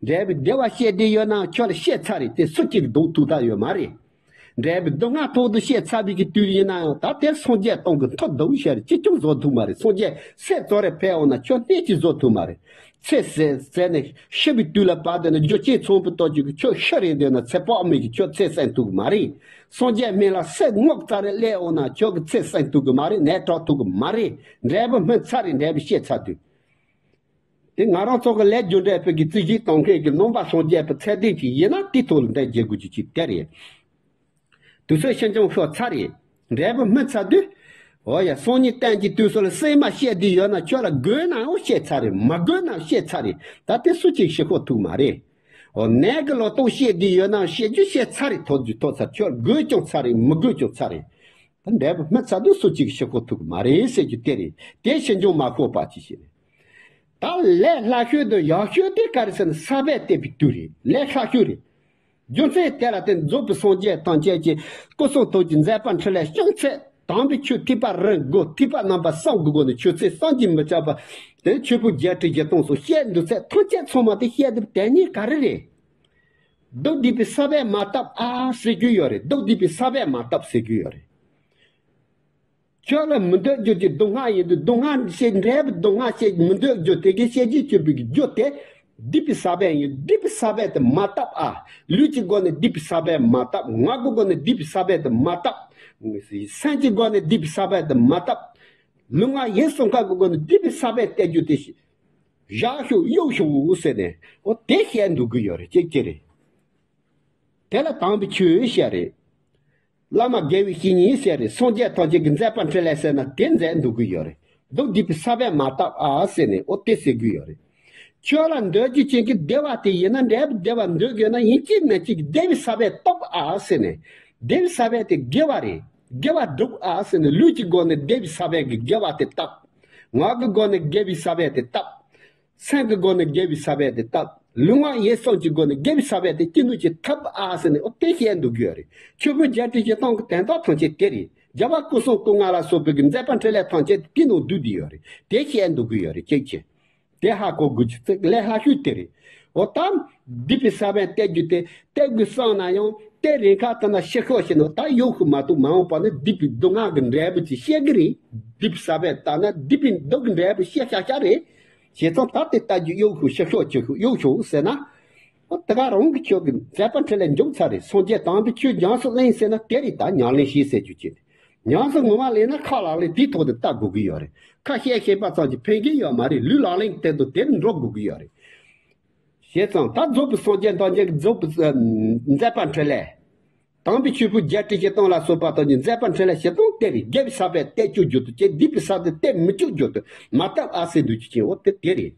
འབྲས་བུ་བདེ་བ་བཤད་བསྡད་ཡོད་ན་ཁྱོད་ལ་བཤད་ཚར་རེད། དེ་སུ་གཅིག་ལྡོག་ཐུབ་ཐབས་ཡོད་མ་རེད། འབྲས་བུ་སྡུག་བསྔལ་ཐོག་ཏུ་བཤད་ཚར་བའི་གི་དུས་ཡིན་ན་ཡང་ད་དེ་སངས་རྒྱས་སྟོང་གི་མཐུ་འདུག་བཤད་རེད། ཅི་ཀྱང་བཟོ་ཐུབ་མ་རེད། སངས་རྒྱས་ཚེ་གཙོ་རེ་ཕེབས་འོང་ན་ཁྱོད་གནས་ཀྱིས་བཟོ་ཐུབ་མ་རེད། ཚེ་ཟད་ཟད་ནས་ཤི་བའི་དུས་ལ་བབ་བསྡད་ན་རྒྱུ་རྐྱེན་ཚང་བའི་སྟོབས་ཀྱིས་ཁྱོད་ཤི་རན་བསྡད་ན་ཚེ་དཔག་མེད་ཀྱི་ཁྱོད་ཚེ་བསྲིང་ཐུབ་གི་མ་རེད། སངས་རྒྱས་སྨན་བླ་གསེར་སྔགས་རྩ་རེ་སླེབས་འོང་ན་ཁྱོད་ཀྱི་ཚེ་བསྲིང་ཐུབ་གི་མ་རེད། ནད་དྲག་ཐུབ་གི་མ་རེད། འབྲས་བུ་སྨིན་ཚར་རེད། འབྲས་བུ་བཤད་ཚར་དུས། དེ་ང་རང་ཚོ་གི་ལས་རྒྱུ་འབྲས་བོད་ཀྱི་རྩིས་གཞི་གཏོང་མཁན་གྱི་ནང་པ་སངས་རྒྱས་པའི་ཚད་ལྡན་ཅིག་ཡིན་ན་དེའི་ཐོག་ལ་འདི་བརྗེད་དགོས་རྒྱུ་ཅིག་དེ་རེད། དུས་ཚོད་ཕྱིར་འབྱུང་ཤོར་ཚར་རེད། འབྲས་བུ་སྨིན་ཚར་དུས། འོ་ཡ། སང་ཉིན་གཏན་གྱི་དུས་སུ་ལ་སྲན་མ་བཤད་དུས་ཡོད་ན་ཁྱོད་ལ་དགོས་ན་ཡང་བཤད་ཚར་རེད། མ་དགོས་ན་བཤད་ཚར་རེད། ད་དེ་སུ་གཅིག་ཞིག་ཤོག་ཐུག་མ་རེད། འོ། ནད་ཀྱི་ལོ་ཏོག་བཤད་དུས་ཡོད་ན་བཤད་རྒྱུ་བཤད་ཚར་རེད། ཐོབ་རྒྱུ་ཐོབ་ཚར། ཁྱོད་དགོས་ཀྱང་ཚར་རེད། མི་དགོས་ཀྱང་ཚར་རེད། ད་འབྲས་བུ་སྨིན་ཚར་དུས་སུ་གཅིག་ཞིག་ཤོག་ཐུག་མ་རེད་ཟེར་རྒྱུ་དེ་རེད། དེ་ཕྱིར་འབྱུང་མ་ཤོར་བ་ཅིག་བྱེད་རེད། ད་ལས་སླ་ཤོས་དང་ཡག་ཤོས་དེ་ག་རེ་ཟེར་ན་ས་བོན་བཏབ་པའི་དུས་རེད། ལས་སླ་ཤོས་རེད། རྒྱུ་མཚན་དེ་ལ་བརྟེན་རྫོགས་པའི་སངས་རྒྱས་ཐམས་ཅད་ཀྱི་སྐུ་གསུང་ཐུགས་ཀྱི་མཛད་པ་འཕྲིན་ལས་བྱུང་ཚད། དམ་པའི་ཆོས་ཐེག་པ་རིམ་དགུ་ཐེག་པ་རྣམ་པ་གསུམ་གྱི་སྒོ་ནས་ཆོས་ཚུལ་བསམ་གྱིས་མི་ཁྱབ་པ། དེ་ཆོས་ཕུང་བརྒྱད་ཁྲི་བཞི་སྟོང་སོགས་བཤད་འདུག་ཚད་ཐམས་ཅད་ཚང་མ་དེ་བཤད་དེ་དེ་ཉིད་ག་རེ་རེད། སྡུག་བསྡུས་པའི་ས་བོན་མ་བཏབ་ཨ་ཟེར་རྒྱུ་ཡོད་རེད། སྡུག་བསྡུས་པའི་ས་བོན་མ་བཏབ་ཟེར་རྒྱུ་ཡོད་རེད། ཁྱོད་ལ་མི་འདོད་རྒྱུ་གྱི་སྡུག་བསྔལ་ཡིན་དུས་སྡུག་བསྔལ་ཞེས་འབྲས་བུ་སྡུག་བསྔལ་ཞེས་མི་འདོད་རྒྱུ་དེ་གའི་བཤད་རྒྱུ་གྱུར་པའི་རྒྱུ་དེ་བསྡུས་པའི་ས་བོན་ཡིན། བསྡུས་པའི་ས་བོན་དེ་མ་བཏབ་ཨ། ལུས་ཀྱི་སྒོ་ནས་བསྡུས་པའི་ས་བོན་མ་བཏབ། ངག་གི་སྒོ་ནས་བསྡུས་པའི་ས་བོན་དེ་མ་བཏབ། སེམས་ཀྱི་སྒོ་ནས་བསྡུས་པའི་ས་བོན་དེ་མ་བཏབ། ལུས་ངག་ཡིད་གསུམ་ཀ་གི་སྒོ་ནས་བསྡུས་པའི་ས་བོན་གཏད་རྒྱུ་དེ་བཞག་ཤོག་གཡུག་ཤོག་ཟེར་ནས་འོ་དེ་བཤད་འདུག་གི་ཡོད་རེད། ཅིག་ཅིག་རེད། དེ་ལ་དམ་པའི་ཆོས་ཟེར་རེད། བླ་མ་དགེ་བའི་བཤེས་གཉེན་ཟེར་རེད། སངས་རྒྱས་ཐམས་ཅད་ཀྱི་མཛད་པ་འཕྲིན་ལས་ཟེར་ན་དེ་མཛད་འདུག་གི་ཡོད་རེད། སྡུག་བསྡུས་པའི་ས་བོན་མ་བཏབ་ཨ་ཟེར་ནས་འོ་དེ་ཟེར་གི་ཡོད་རེད། ཁྱོད་ལ་འདོད་རྒྱུ་ཅན་གྱི་བདེ་བ་དེ་ཡིན་ན་འབྲས་བུ་བདེ་བ་འདོད་དགོས་ན་ཡིན་གཅིག་མིན་གཅིག་བདེ་བའི་ས་བོན་བཏབ་ཨ་ཟེར་ནས། བདེ་བའི་ས་བོན་དེ་དགེ་བ་རེད། དགེ་བ་སྒྲུབ་ཨ་ཟེར་ནས་ལུས་ཀྱི་སྒོ་ནས་བདེ་བའི་ས་བོན་གྱི་དགེ་བ་དེ་བཏབ། ངག་གི་སྒོ་ནས་དགེ་བའི་ས་བོན་དེ་བཏབ། སེམས་ཀྱི་སྒོ་ནས་དགེ་བའི་ས་བོན་དེ་བཏབ། ལུས་ངག་ཡིད་གསུམ་གྱི་སྒོ་ནས་དགེ་བའི་ས་བོན་དེ་ཅི་ནུས་ཀྱིས་ཐོབ་ཨ་ཟེར་ནས་འོ་དེ་བཤད་འདུག་གི་ཡོད་རེད། ཆོས་ཕུང་བརྒྱད་ཁྲི་བཞི་སྟོང་གི་དོན་དག་ཐམས་ཅད་དེ་རེད། རྒྱལ་བ་སྐུ་གསུམ་སྐུ་ལྔ་ལ་སོགས་པའི་གི་མཛད་པ་འཕྲིན་ལས་ཐམས་ཅད་དེ་ནང་བསྡུས་བསྡད་ཡོད་རེད། དེ་བཤད་འདུག་གི་ཡོད་རེད། ཅིག་བྱས། དེ་ཧ་གོ་དགོས་ཀྱི་ཚིག་ལས་སླ་ཤོས་དེ་རེད། འོ་ད་སྡིག་པའི་ས་བོན་གཏད་རྒྱུ་དེ་གཏད་དགོས་བསམ་ན་ཡང་གཏད་རན་ཁ་ད་ན་ཤི་ཤོག་ཞེས་ནོ། ད་ཡོད་ཤོས་མ་གཏོགས་མ་འོངས་པ་ནི་སྡིག་པའི་སྡུག་བསྔལ་གྱི་འབྲས་བུ་ཅིག་བཤད་གི་རེད། སྡིག་པའི་ས་བོན་བཏབ་ན་སྡིག་པའི་སྡུག་གི་འབྲས་བུ་བཤད་ཤག་ཤག་རེད། བྱས་ཙང་ད་དེ་ལྟ་རྒྱུ་གཡོག་ཤོག་ཤི་ཤོག་ཅི་ཤོག་གཡོག་ཤོག་ཟེར་ན། ཨོ་དེ་ག་རང་གི་ཆོས་ཀྱི་མཛད་པ་འཕྲིན་ལས་མཇུག་ཚར་རེད། སངས་རྒྱས་དམ་པའི་ཆོས་ཉམས་སུ་ལེན་ཟེར་ན་དེ་རེད། ད་ཉམས་ལེན་བྱེད་ཟེར་རྒྱུ་ཅིག་རེད། ཉམས་སུ་ངོ་མ་ལེན་ན་ཁ་ལག་ལེན་དེའི་ཐོག་ཏུ་ལྟ་དགོས་ཀྱི་ཡོད་རེད། ཁ་བཤད་ཤེས་པ་ཙམ་གྱིས་ཕན་གྱི་ཡོད་མ་རེད། ལུས་ལག་ལེན་གྱི་སྟེང་དུ་དེར་འགྲོ་དགོས་ཀྱི་ཡོད་རེད། བྱས་ཙང་ད་རྫོགས་པའི་སངས་རྒྱས་དང་རྒྱས་ཀྱི་རྫོགས་པའི་ཨ་མཛད་པ་འཕྲིན་ལས། དམ་པའི་ཆོས་ཕུང་བརྒྱད་ཁྲི་བཞི་སྟོང་ལ་སོགས་པ་དང་ནི་མཛད་པ་འཕྲིན་ལས་བཞི་སྟོང་གཏད་རེད། དགེ་བའི་ས་བོན་གཏད་བཅུག་རྒྱུ་དང་བཅས་སྡིག་པའི་ས་བོན་གཏད་མི་བཅུག་རྒྱུ་དང་མ་བཏབ་ཨ་ཟེར་འདུག་ཅིག་ཅིག་འོ་དེ་དེ་རེད།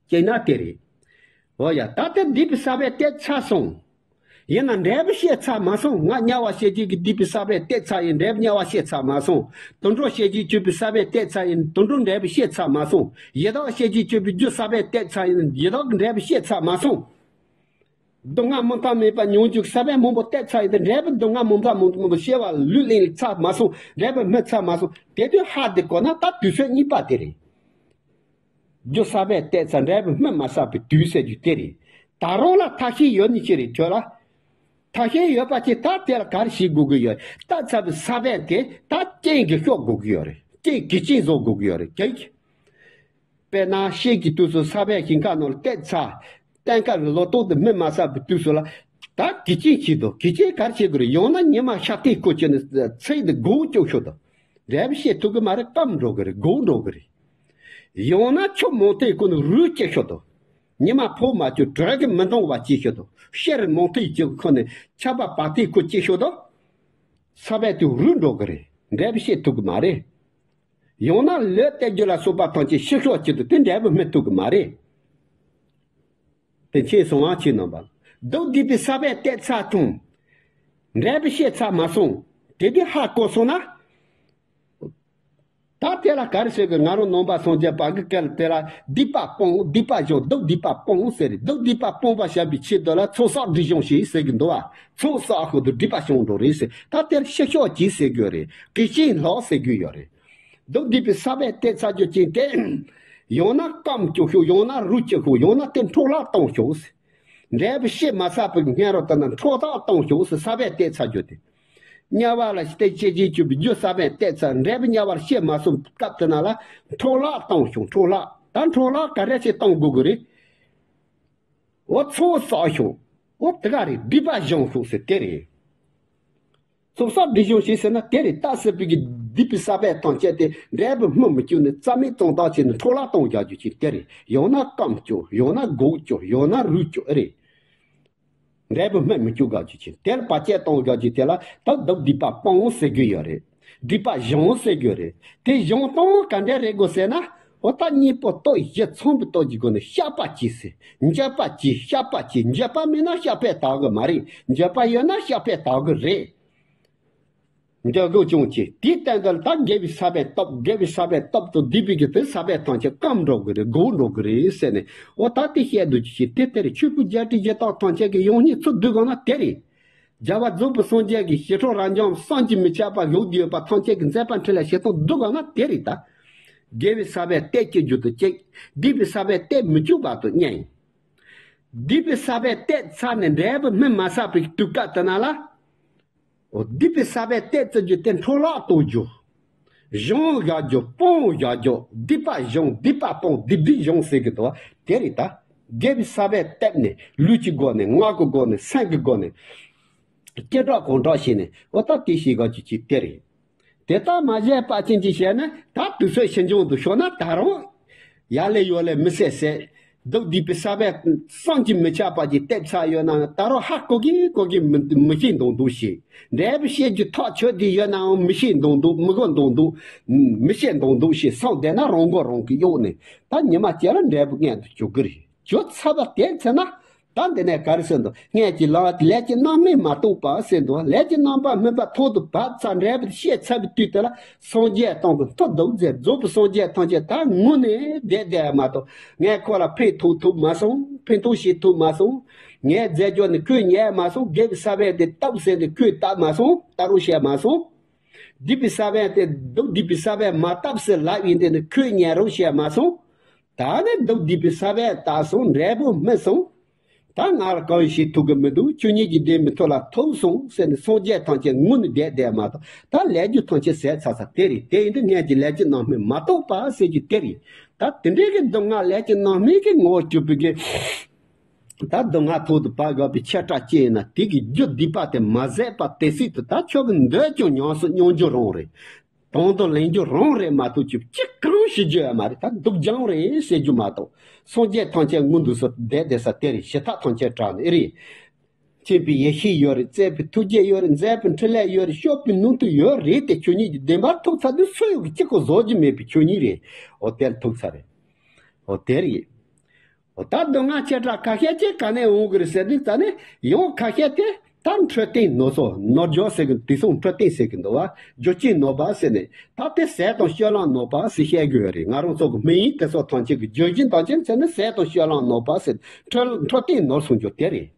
ཅེ་ན་དེ་རེད། འོ་ཡ་ད་ལྟ་སྡིག་པའི་ས་བོན་གཏད་ཚར་སོང་། ཡིན་ན་འབྲས་བུ་བཤད་ཚར་མ་སོང་། ང་དམྱལ་བ་སྐྱེ་རྒྱུ་གི་སྡིག་པའི་ས་བོན་གཏད་ཚར་ཡིན། འབྲས་བུ་དམྱལ་བ་བཤད་ཚར་མ་སོང་། དུད་འགྲོ་སྐྱེ་རྒྱུ་སྤྱོད་པའི་ས་བོན་གཏད་ཚར་ཡིན། དུད་འགྲོ་འབྲས་བུ་བཤད་ཚར་མ་སོང་། ཡི་དྭགས་སྐྱེ་རྒྱུ་སྤྱོད་པའི་རྒྱུ་ས་བོན་གཏད་ཚར་ཡིན། ཡི་དྭགས་ཀྱི་འབྲས་བུ་བཤད་ཚར་མ་སོང་། སྡུག་བསྔལ་མུ་མཐའ་མེད་པ་མྱོང་རྒྱུ་ས་བོན་མང་པོ་གཏད་ཚར་ཡིན་ཏེ། འབྲས་བུ་སྡུག་བསྔལ་མུ་མཐའ་མེད་པ་སྐྱེ་བ་ལུས་ལེན་ཚར་མ་སོང་། འབྲས་བུ་སྨིན་ཚར་མ་སོང་། དེ་དུས་ཧ་དེ་གོ་ན་ད་དུས་ཚོད་གཉིས་པ་དེ་རེད། རྒྱུ་ས་བོན་གཏད་ཚར་འབྲས་བུ་སྨིན་མ་ཚར་བའི་དུས་ཟེར་རྒྱུ་དེ་རེད། ད་རུང་ལ་ཐབས་ཤེས་ཡོད་ནི་ཅི་རེད་ཁྱོད་ལ། ཐབས་ཤེས་ཡོད་པ་ཅིག་ད་དེ་ལ་ག་རེ་བྱེད་དགོས་ཀྱི་ཡོད། གཏད་ཚར་བའི་ས་བོན་དེ་ད་རྐྱེན་གྱིས་གཤོག་དགོས་ཀྱི་ཡོད་རེད། རྐྱེན་གྱིས་རྐྱེན་བཟོ་དགོས་ཀྱི་ཡོད་རེད། ཁྱེད་ཀྱིས། དཔེར་ན་ཤེལ་གྱི་དུས་སུ་ས་བོན་ཞིང་ཁ་ནང་ལ་གཏད་ཚར། གཏན་འཁེལ་བའི་ལོ་ཏོག་དེ་སྨིན་མ་ཚར་བའི་དུས་སུ་ལ། ད་གོས་ཆེན་བྱེད་དོ། གོས་ཆེན་ག་རེ་བྱེད་དགོས་རེད། ཡང་ན་ཉི་མ་ཤར་ཐེངས་སྐོར་བྱས་ནས་ཚིག་དེ་སྒོར་བཅུག་ཤོག་དང་། འབྲས་བུ་བཤད་ཐུབ་ཀྱི་མ་རེད། སྐམ་འགྲོ་གི་རེད། སྒོར་འགྲོ་གི་རེད། ཡང་ན་ཆུ་མང་ཐེངས་སྐོར་ནས་རུལ་སྐྱེ་ཤོག་དང་། ཉི་མ་ཕོག་མ་བཅུག་དྲོད་ཀྱིས་མི་འདང་བ་བྱེད་ཤོག་དང་། གཤེར་མང་ཐེངས་བྱེད་ཁོ་ནས་ཆར་པ་བབས་ཐེངས་སྐོར་སྐྱེ་ཤོག་དང་། ས་བོན་དེ་རུལ་འགྲོ་གི་རེད། འབྲས་བུ་བཤད་ཐུབ་ཀྱི་མ་རེད། ཡང་ན་ལུས་གཏད་རྒྱུ་ལ་སོགས་པ་ཐམས་ཅད་ཤི་ཤོག་ཅིག་ཏུ་དེ་འབྲས་བུ་སྨིན་ཐུབ་ཀྱི་མ་རེད། དེ་མཁྱེན་སོང་ང་ཁྱེད་རྣམ་པ། སྡིག་སྡིག་པའི་ས་བོན་གཏད་ཚར་ཐུང་། འབྲས་བུ་བཤད་ཚར་མ་སོང་། དེ་དུས་ཧ་གོ་སོང་ན། ད་དེ་ལ་ག་རེ་ཟེར་གི། ང་རང་ནང་པ་སངས་རྒྱས་པ་གི་སྐད་ལ་དེ་ལ་སྡིག་པ་སྤོང་། སྡིག་པ་སྦྱོང་། སྡིག་སྡིག་པ་སྤོང་ཟེར་རེད། སྡིག་སྡིག་པ་སྤོང་བར་བྱ་བའི་ཆེད་དུ་ལ་ཚོགས་བསགས་སྒྲིབ་སྦྱོང་བྱེད་ཟེར་གི་འདུག་བ། ཚོགས་བསགས་ཤོག་དང་སྒྲིབ་པ་སྦྱོང་འགྲོ་རེད་ཟེར། ད་དེར་ཤི་ཤོག་ཅིག་ཟེར་གི་ཡོད་རེད། གོས་ཆེན་ལོག་ཟེར་གི་ཡོད་རེད། སྡིག་སྡིག་པའི་ས་བོན་གཏད་ཚར་རྒྱུ་ཅན་དེ། ཡང་ན་སྐམ་བཅུག་ཤོག་ཡང་ན་རུལ་སྐྱེ་ཤོག་ཡང་ན་དེ་འཕྲོ་བརླག་གཏོང་ཤོག་ཟེར། འབྲས་བུ་བཤད་མ་ཚར་བའི་སྔོན་རོལ་དུ་ན་འཕྲོ་བརླག་གཏོང་ཤོག་ཟེར། ས་བོན་གཏད་ཚར་རྒྱུ་དེ། དམྱལ་བ་ལ་སྐྱེ་རྒྱུ་སྤྱོད་པའི་རྒྱུ་ས་བོན་གཏད་ཚར། འབྲས་བུ་དམྱལ་བར་བཤད་མ་ཚར་སྐབས་དེ་ན་ལ་འཕྲོ་བརླག་གཏོང་ཤོག་འཕྲོ་བརླག་ད་འཕྲོ་བརླག་ག་རེ་ཞིག་གཏོང་དགོས་ཀྱི་རེད། འོ་ཚོགས་བསགས་ཤོག་འོ་དེ་ག་རེད། སྒྲིབ་པ་སྦྱོང་ཤོག་ཟེར་དེ་རེད། ཚོགས་བསགས་སྒྲིབ་སྦྱོང་བྱེད་ཟེར་ན་དེ་རེད། ད་སྲིད་པའི་གི་སྡིག་པའི་ས་བོན་ཐམས་ཅད་དེ་འབྲས་བུ་སྨིན་མི་བཅུག་ནས་རྩ་མེད་གཏོང་ཐབས་བྱས་ནས་འཕྲོ་བརླག་གཏོང་རྒྱག་རྒྱུ་ཅིག་དེ་རེད། ཡང་ན་སྐམ་བཅུག་ཡང་ན་སྒོར་བཅུག་ཡང་ན་རུལ་བཅུག་ཨེ་རེད། འབྲས་བུ་སྨིན་མི་བཅུག་རྒྱག་རྒྱུ་ཅིག་དེར་བར་ཆད་གཏོང་རྒྱག་རྒྱུ་དེ་ལ་ད་སྡིག་སྡིག་པ་སྤོང་ཟེར་རྒྱུ་ཡོད་རེད། སྒྲིབ་པ་སྦྱོང་ཟེར་རྒྱུ་རེད། དེ་སྦྱོང་སྟངས་ག་འདྲ་རེད་དགོས་ཟེར་ན། འོ་ད་གཉེན་པོ་སྟོབས་བཞི་ཚང་བའི་སྟོབས་ཀྱི་སྒོ་ནས་བཤགས་པ་གྱིས་ཟེར། འགྱོད་པ་གྱིས་བཤགས་པ་གྱིས། འགྱོད་པ་མེད་ན་བཤགས་པས་དག་གི་མ་རེད། འགྱོད་པ་ཡོད་ན་བཤགས་པས་དག་གི་རེད། འགྱོད་དགོད་སྦྱོང་གྱིས། དེའི་སྟེང་དུ་ད་དགེ་བའི་ས་བོན་བཏབ། དགེ་བའི་ས་བོན་བཏབ་ཏུ་སྡིག་པའི་གི་དེ་ས་བོན་ཐམས་ཅད་སྐམ་འགྲོ་གི་རེད། སྒོར་འགྲོ་གི་རེད་ཟེར་ནས། འོ་ད་དེ་བཤད་འདུག་ཅི་ཞིག་དེ་ལྟར་ཆོས་ཕུང་བརྒྱད་ཁྲི་བཞི་སྟོང་ཐམས་ཅད་ཀྱི་ཡང་སྙིང་ཚུར་བསྡུ་དགོས་ན་དེ་རེད། རྒྱལ་བ་རྫོགས་པའི་སངས་རྒྱས་ཀྱི་ཞི་ཁྲོ་རབ་འབྱམས་བསམ་གྱིས་མི་ཁྱབ་པ་བཞུགས་བསྡད་ཡོད་པ་ཐམས་ཅད་ཀྱི་མཛད་པ་འཕྲིན་ལས་བྱེད་སྟངས་བསྡུ་དགོས་ན་དེ་རེད་ད། དགེ་བའི་ས་བོན་གཏད་བཅུག་རྒྱུ་དང་གཅིག་སྡིག་པའི་ས་བོན་གཏད་མི་བཅུག་པ་དང་གཉིས། སྡིག་པའི་ས་བོན་གཏད་ཚར་ནས་འབྲས་བུ་སྨིན་མ་ཚར་བའི་དུས་སྐབས་དེ་ན་ལ། འོ་སྡིག་པའི་ས་བོན་གཏད་ཚར་རྒྱུ་དེ་འཕྲོ་བརླག་གཏོང་རྒྱུ། སྦྱོང་བཞག་རྒྱུ་སྤོང་བཞག་རྒྱུ། སྡིག་པ་སྦྱོང་སྡིག་པ་སྤོང་སྡིག་སྡིག་སྦྱོང་ཟེར་གི་འདུག་བ། དེ་རེད་ད། དགེ་བའི་ས་བོན་གཏད་ནས་ལུས་ཀྱི་སྒོ་ནས་ངག་གི་སྒོ་ནས་སེམས་ཀྱི་སྒོ་ནས། སྐྱེ་གྲོགས་གང་གྲོགས་བྱས་ནས་འོ་ད་དེ་ཤེས་དགོས་རྒྱུ་ཅིག་དེ་རེད། དེ་ལྟར་མ་བྱས་པ་ཅན་གྱིས་བྱས་ན་ད་དུས་ཚོད་ཕྱིས་འབྱུང་དུ་ཤོར་ན་ད་རུང་། ཡར་ལས་ཡོར་ལས་མི་སྲིད་ཟེར། སྡིག་སྡིག་པའི་ས་བོན་བསམ་གྱིས་མི་ཁྱབ་པ་ཅིག་གཏད་ཚར་ཡོད་ན་ད་རུང་ཧ་གོ་གི་གོ་གི་མི་མི་ཤེས་མདོག་མདོག་བྱེད། འབྲས་བུ་བཤད་རྒྱུ་ཐག་ཆོད་དེ་ཡོད་ནའང་མི་ཤེས་མདོག་མདོག་མི་གོ་མདོག་མདོག་མི་ཤེས་མདོག་མདོག་བྱེད་བསམ་བསྡད་ན་རང་མགོ་རང་གིས་གཡོགས་ནས་ད་ཉི་མ་གཅིག་ལ་འབྲས་བུ་མངོན་དུ་གྱུར་གི་རེད། གྱུར་ཚར་བ་དེ་ཚེ་ན། ད་འདི་ནས་ག་རེ་ཟེར་འདུག་སྔོན་གྱི་ལས་ཀྱི་རྣམ་སྨིན་མ་གཏོགས་པ་ཟེར་འདུག་ལས་ཀྱི་རྣམ་པར་སྨིན་པ་ཐོག་ཏུ་བབས་ཚར་འབྲས་བུ་བཤད་ཚར་བའི་དུས་དེ་ལ་སངས་རྒྱས་སྟོང་གི་མཐུ་སྟོབས་མཛད། རྫོགས་པའི་སངས་རྒྱས་ཐམས་ཅད་ད་ངུ་ནས་བསྡད་བསྡད་མ་གཏོགས་ངས་ཁོ་ལ་ཕན་ཐོགས་ཐུབ་མ་སོང་། ཕན་ཐོགས་བྱེད་ཐུབ་མ་སོང་། ངས་མཛད་རྒྱུ་ནི་ཁོས་ཉན་མ་སོང་། དགེ་བའི་ས་བོན་དེ་བཏབ་ཟེར་ནས་ཁོས་བཏབ་མ་སོང་། ད་རུང་བཤད་མ་སོང་། སྡིག་པའི་ས་བོན་དེ་སྡུག་སྡིག་པའི་ས་བོན་མ་བཏབ་ཟེར་ལབ་ཡིན་དེ་ནི་ཁོས་ཉན་རོགས་བྱས་མ་སོང་། ད་ནི་སྡུག་སྡིག་པའི་ས་བོན་བཏབ་སོང་འབྲས་བུ་སྨིན་སོང་། ད་ང་ལ་གང་ཡང་བྱེད་ཐུབ་གི་མི་འདུག་ཁྱོད་ཉིད་ཀྱི་བདེན་མི་ཐོབ་ལ་ཐུག་སོང་ཟེར་ནས་སངས་རྒྱས་ཐམས་ཅད་ངུ་ནས་བསྡད་བསྡད་མ་གཏོགས་ད་ལས་རྒྱུ་ཐམས་ཅད་ཟད་ཚར་ས་དེ་རེད། དེ་ཡིན་དུས་སྔོན་གྱི་ལས་ཀྱི་རྣམ་སྨིན་མ་རྟོགས་པ་ཟེར་རྒྱུ་དེ་རེད། ད་དེ་འདྲའི་གི་སྡུག་བསྔལ་ལས་ཀྱི་རྣམ་སྨིན་གྱི་ངོ་བོ་གྱུར་པའི་གི་ད་སྡུག་བསྔལ་ཐོག་ཏུ་བབས་དགོས་པའི་ཆོས་གྲྭ་སྐྱེས་ན་དེ་གི་རྒྱུ་སྡིག་པ་དེ་མ་ཟད་པ་དེ་སྲིད་དུ་ད་ཁྱོད་ཀྱི་འདོད་ཀྱང་ཉམས་སུ་མྱོང་རྒྱུ་རང་རེད། དང་དུ་ལེན་རྒྱུ་རང་རེད་མ་གཏོགས་ཅི་ཅི་གང་ཞིག་རྒྱུ་ཡོད་མ་རེད། ད་སྡུག་སྦྱོང་རེད་ཟེར་རྒྱུ་མ་གཏོགས་སངས་རྒྱས་ཐམས་ཅད་ངུ་འདུག་སོ་བསྡད་བསྡད་ས་དེ་རེད། ཞི་ཐག་ཐམས་ཅད་བྲལ་ནས་ཨེ་རེད། མཁྱེན་པའི་ཡེ་ཤེས་ཡོད་རེད། བརྩེ་བའི་ཐུགས་རྗེ་ཡོད་རེད། མཛད་པའི་འཕྲིན་ལས་ཡོད་རེད། སྤྱོད་པའི་ནུས་མཐུ་ཡོད་རེད་དེ་ཁྱོད་ཉིད་ཀྱི་བདེན་པར་ཐུག་ཚར་དུས་སུ་ཡོད་ཀྱི་གཅིག་གོ་བཟོ་རྒྱུ་མེད་པའི་ཁྱོད་ཉིད་རེད། འོ་དེར་ཐུག་ཚར་རེད། འོ་དེ་རེད། འོ་ད་སྡུག་བསྔལ་ཆེ་དྲགས་ཁ་ཤས་ཅིག་ག་ནས་འོང་གི་རེད་ཟེར་དུས་ཙ་ནས་ཡང་ཁ་ཤས་དེ་ད་འཕྲོད་བསྟེན་ནོར་སོ་ནོར་འཇོག་ཟེར་གི་དུས་སང་འཕྲོད་བསྟེན་ཟེར་གི་འདུག་བ། རྒྱུ་རྐྱེན་ནོར་བ་ཟེར་ནས་ད་དེ་ཟས་དང་སྤྱོད་ལམ་ནོར་བ་ཟེར་བཤད་གི་ཡོད་རེད། ང་རང་ཚོ་གི་སྨན་ཡིན་དེ་ཚོ་ཐམས་ཅད་ཀྱི་རྒྱུ་རྐྱེན་དང་ཅན་ཟེར་ནས་ཟས་དང་སྤྱོད་ལམ་ནོར་བ་ཟེར་འཕྲོད་འཕྲོད་བསྟེན་ནོར་སོང་རྒྱུ་དེ་རེད།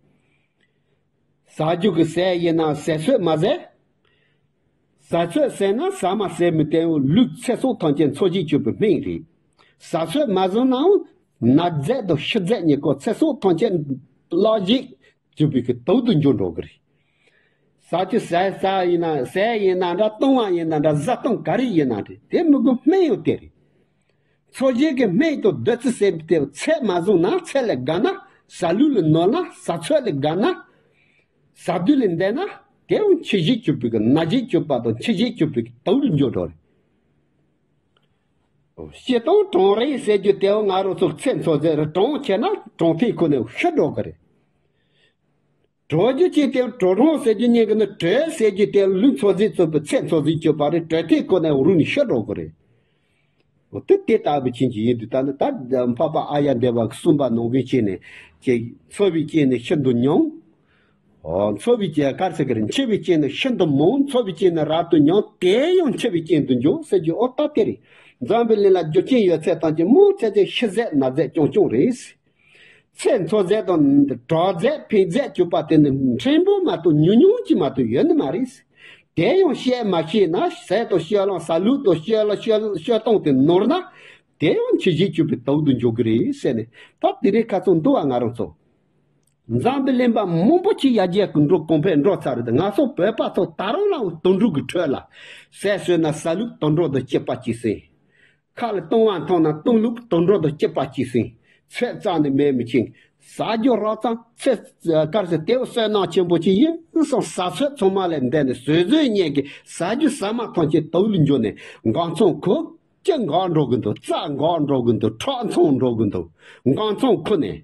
ཟ་རྒྱུ་གི་ཟས་ཡིན་ན་ཟས་ཚོད་མ་ཟད། ཟ་ཚོད་ཟད་ན་ཟ་མ་ཟད་མི་བསྟན་འོ་ལུས་ཚེ་སྲོག་ཐམས་ཅད་འཚོ་བྱེད་གཅོད་པའི་སྨན་རེད། ཟ་ཚོད་མ་ཟིན་ནའང་ན་རྫས་དང་ཤི་རྫས་གཉིས་ཀ་ཚེ་སྲོག་ཐམས་ཅད་བརླག་བྱེད་གཅོད་པའི་གི་དུག་ཏུ་འགྱུར་འགྲོ་གི་རེད། ཟ་རྒྱུ་ཟས་ཟ་ཡིན་ན་ཟས་ཡིན་ན་འདྲ་བཏུང་བ་ཡིན་ན་འདྲ་བཟའ་བཏུང་ག་རེ་ཡིན་ན་རེད། དེ་མི་དགོས་སྨན་ཡང་དེ་རེད། འཚོ་བྱེད་ཀྱི་སྨན་དང་བདུད་རྩི་ཟེར་བའི་དེ་ཚད་མ་བཟུང་ན་ཚད་ལས་བརྒལ་ན་ཟ་ལུགས་ལ་ནོར་ན་ཟ་ཚོད་ལས་བརྒལ་ན་ཟ་དུས་ལས་འདས་ན་དེའང་འཆི་བྱེད་གཅོད་པའི་གི་ན་བྱེད་གཅོད་པ་དང་འཆི་བྱེད་གཅོད་པའི་གི་དུག་ལ་འགྱུར་འགྲོ་རེད། སྤྱིར་བཏང་གྲང་རེག་ཟེར་རྒྱུ་དེའང་ང་རང་ཚོ་ཚེ་འཚོ་ཚད་རེད། གྲང་ཆེ་ན་གྲང་ཐིག་ཁོ་ནས་ཤི་འགྲོ་གི་རེད། དྲོ་རྒྱུ་ཅན་དེ་དྲོ་གྲང་ཟེར་རྒྱུ་གཉིས་ཀྱི་ནི་དྲོད་ཟེར་རྒྱུ་དེ་ལུས་འཚོ་རྩིས་གཙོས་པའི་ཚེ་འཚོ་རྩིས་གཅོད་པ་རེད། དྲོད་ཐིག་ཁོ་ནས་རུལ་ནས་ཤི་འགྲོ་གི་རེད། འོ་དེ་དེ་ལྟ་བུ་ཅན་གྱི་ཡིན་དུས་ད་ནི་ད་འཕགས་པ་ཨཱརྱ་དེ་བ་གི་གསུངས་པ་ནང་བཞིན་བྱས་ནས་ཀྱི་འཚོ་བའི་རྐྱེན་ནི་ཤིན་ཏུ་ཉུང་། འོ་འཚོ་བའི་རྐྱེན་གར་ཟེར་གི་རེད། འཆི་བའི་རྐྱེན་ནི་ཤིན་ཏུ་མང་། འཚོ་བའི་རྐྱེན་ནི་རབ་ཏུ་ཉུང་། དེ་ཡང་འཆི་བའི་རྐྱེན་དུ་འགྱུར་ཟེར་རྒྱུ་འོ་ད་དེ་རེད། འཛམ་བུ་གླིང་ལ་རྒྱུ་རྐྱེན་ཡོད་ཚད་ཐམས་ཅད་མང་ཆེ་ཆེ་ཤི་རྫས་ན་རྫས་རྐྱང་རྐྱང་རེད། ཚེ་འཚོ་རྫས་དང་གྲོགས་རྫས་ཕན་རྫས་གྱུར་པ་དེ་ནི་ཕྲན་བུ་མ་གཏོགས་ཉུང་ཉུང་ཅིག་མ་གཏོགས་ཡོད་ནི་མ་རེད། དེ་ཡང་བཤད་མ་ཤེས་ན་ཟས་དང་སྤྱོད་ལམ་ཟ་ལུགས་དང་སྤྱོད་ལམ་སྤྱོད་སྤྱོད་སྟངས་དེ་ནོར་ན་དེ་ཡང་འཆི་བྱེད་གཅོད་པའི་དུག་ཏུ་འཇུག་གི་རེད་ཟེར་ནས་ད་དེ་རིང་ཁ་སང་འདུག་བ། ང་རང་ཚོ་འཛམ་བུ་གླིང་པ་མང་པོ་ཅིག་ཡར་རྒྱས་ཀྱི་འགྲོ་གོང་འཕེལ་འགྲོ་ཚར་རེད། ང་ཚོ་བོད་པ་ཚོ་ད་རུང་ལའང་དུད་འགྲོ་གི་ཁྲོད་ལ་ཟས་ཟོས་ན་ཟ་ལུགས་དུད་འགྲོ་དང་གཅིག་པ་གཅིག་སྲིད། ཁ་ལ་བཏུང་བ་འཐུང་ན་བཏུང་ལུགས་དུད་འགྲོ་དང་གཅིག་པ་གཅིག་སྲིད། ཚོད་རྩ་ནས་མེད་མི་ཅིང་ཟ་རྒྱུ་རག་ཙང་ཚེ་གར་ཟེར་དེའུ་བསོད་ནམས་ཆེན་པོ་ཅིག་ཡིན་སོང་ཟ་ཚོད་ཚང་མ་ལས་འདས་ནས་བཟོད་བཟོད་ཉན་གི་ཟ་རྒྱུ་ཟ་མ་ཐམས་ཅད་དུག་ལ་འགྱུར་ནས་འགག་འཚོང་ཁུ་ཅི་འགག་འགྲོ་གི་འདུག་རྩྭ་འགག་འགྲོ་གི་འདུག་ཁྲག་འཚོང་འགྲོ་གི་འདུག་འགག་འཚོང་ཁུ་ནས།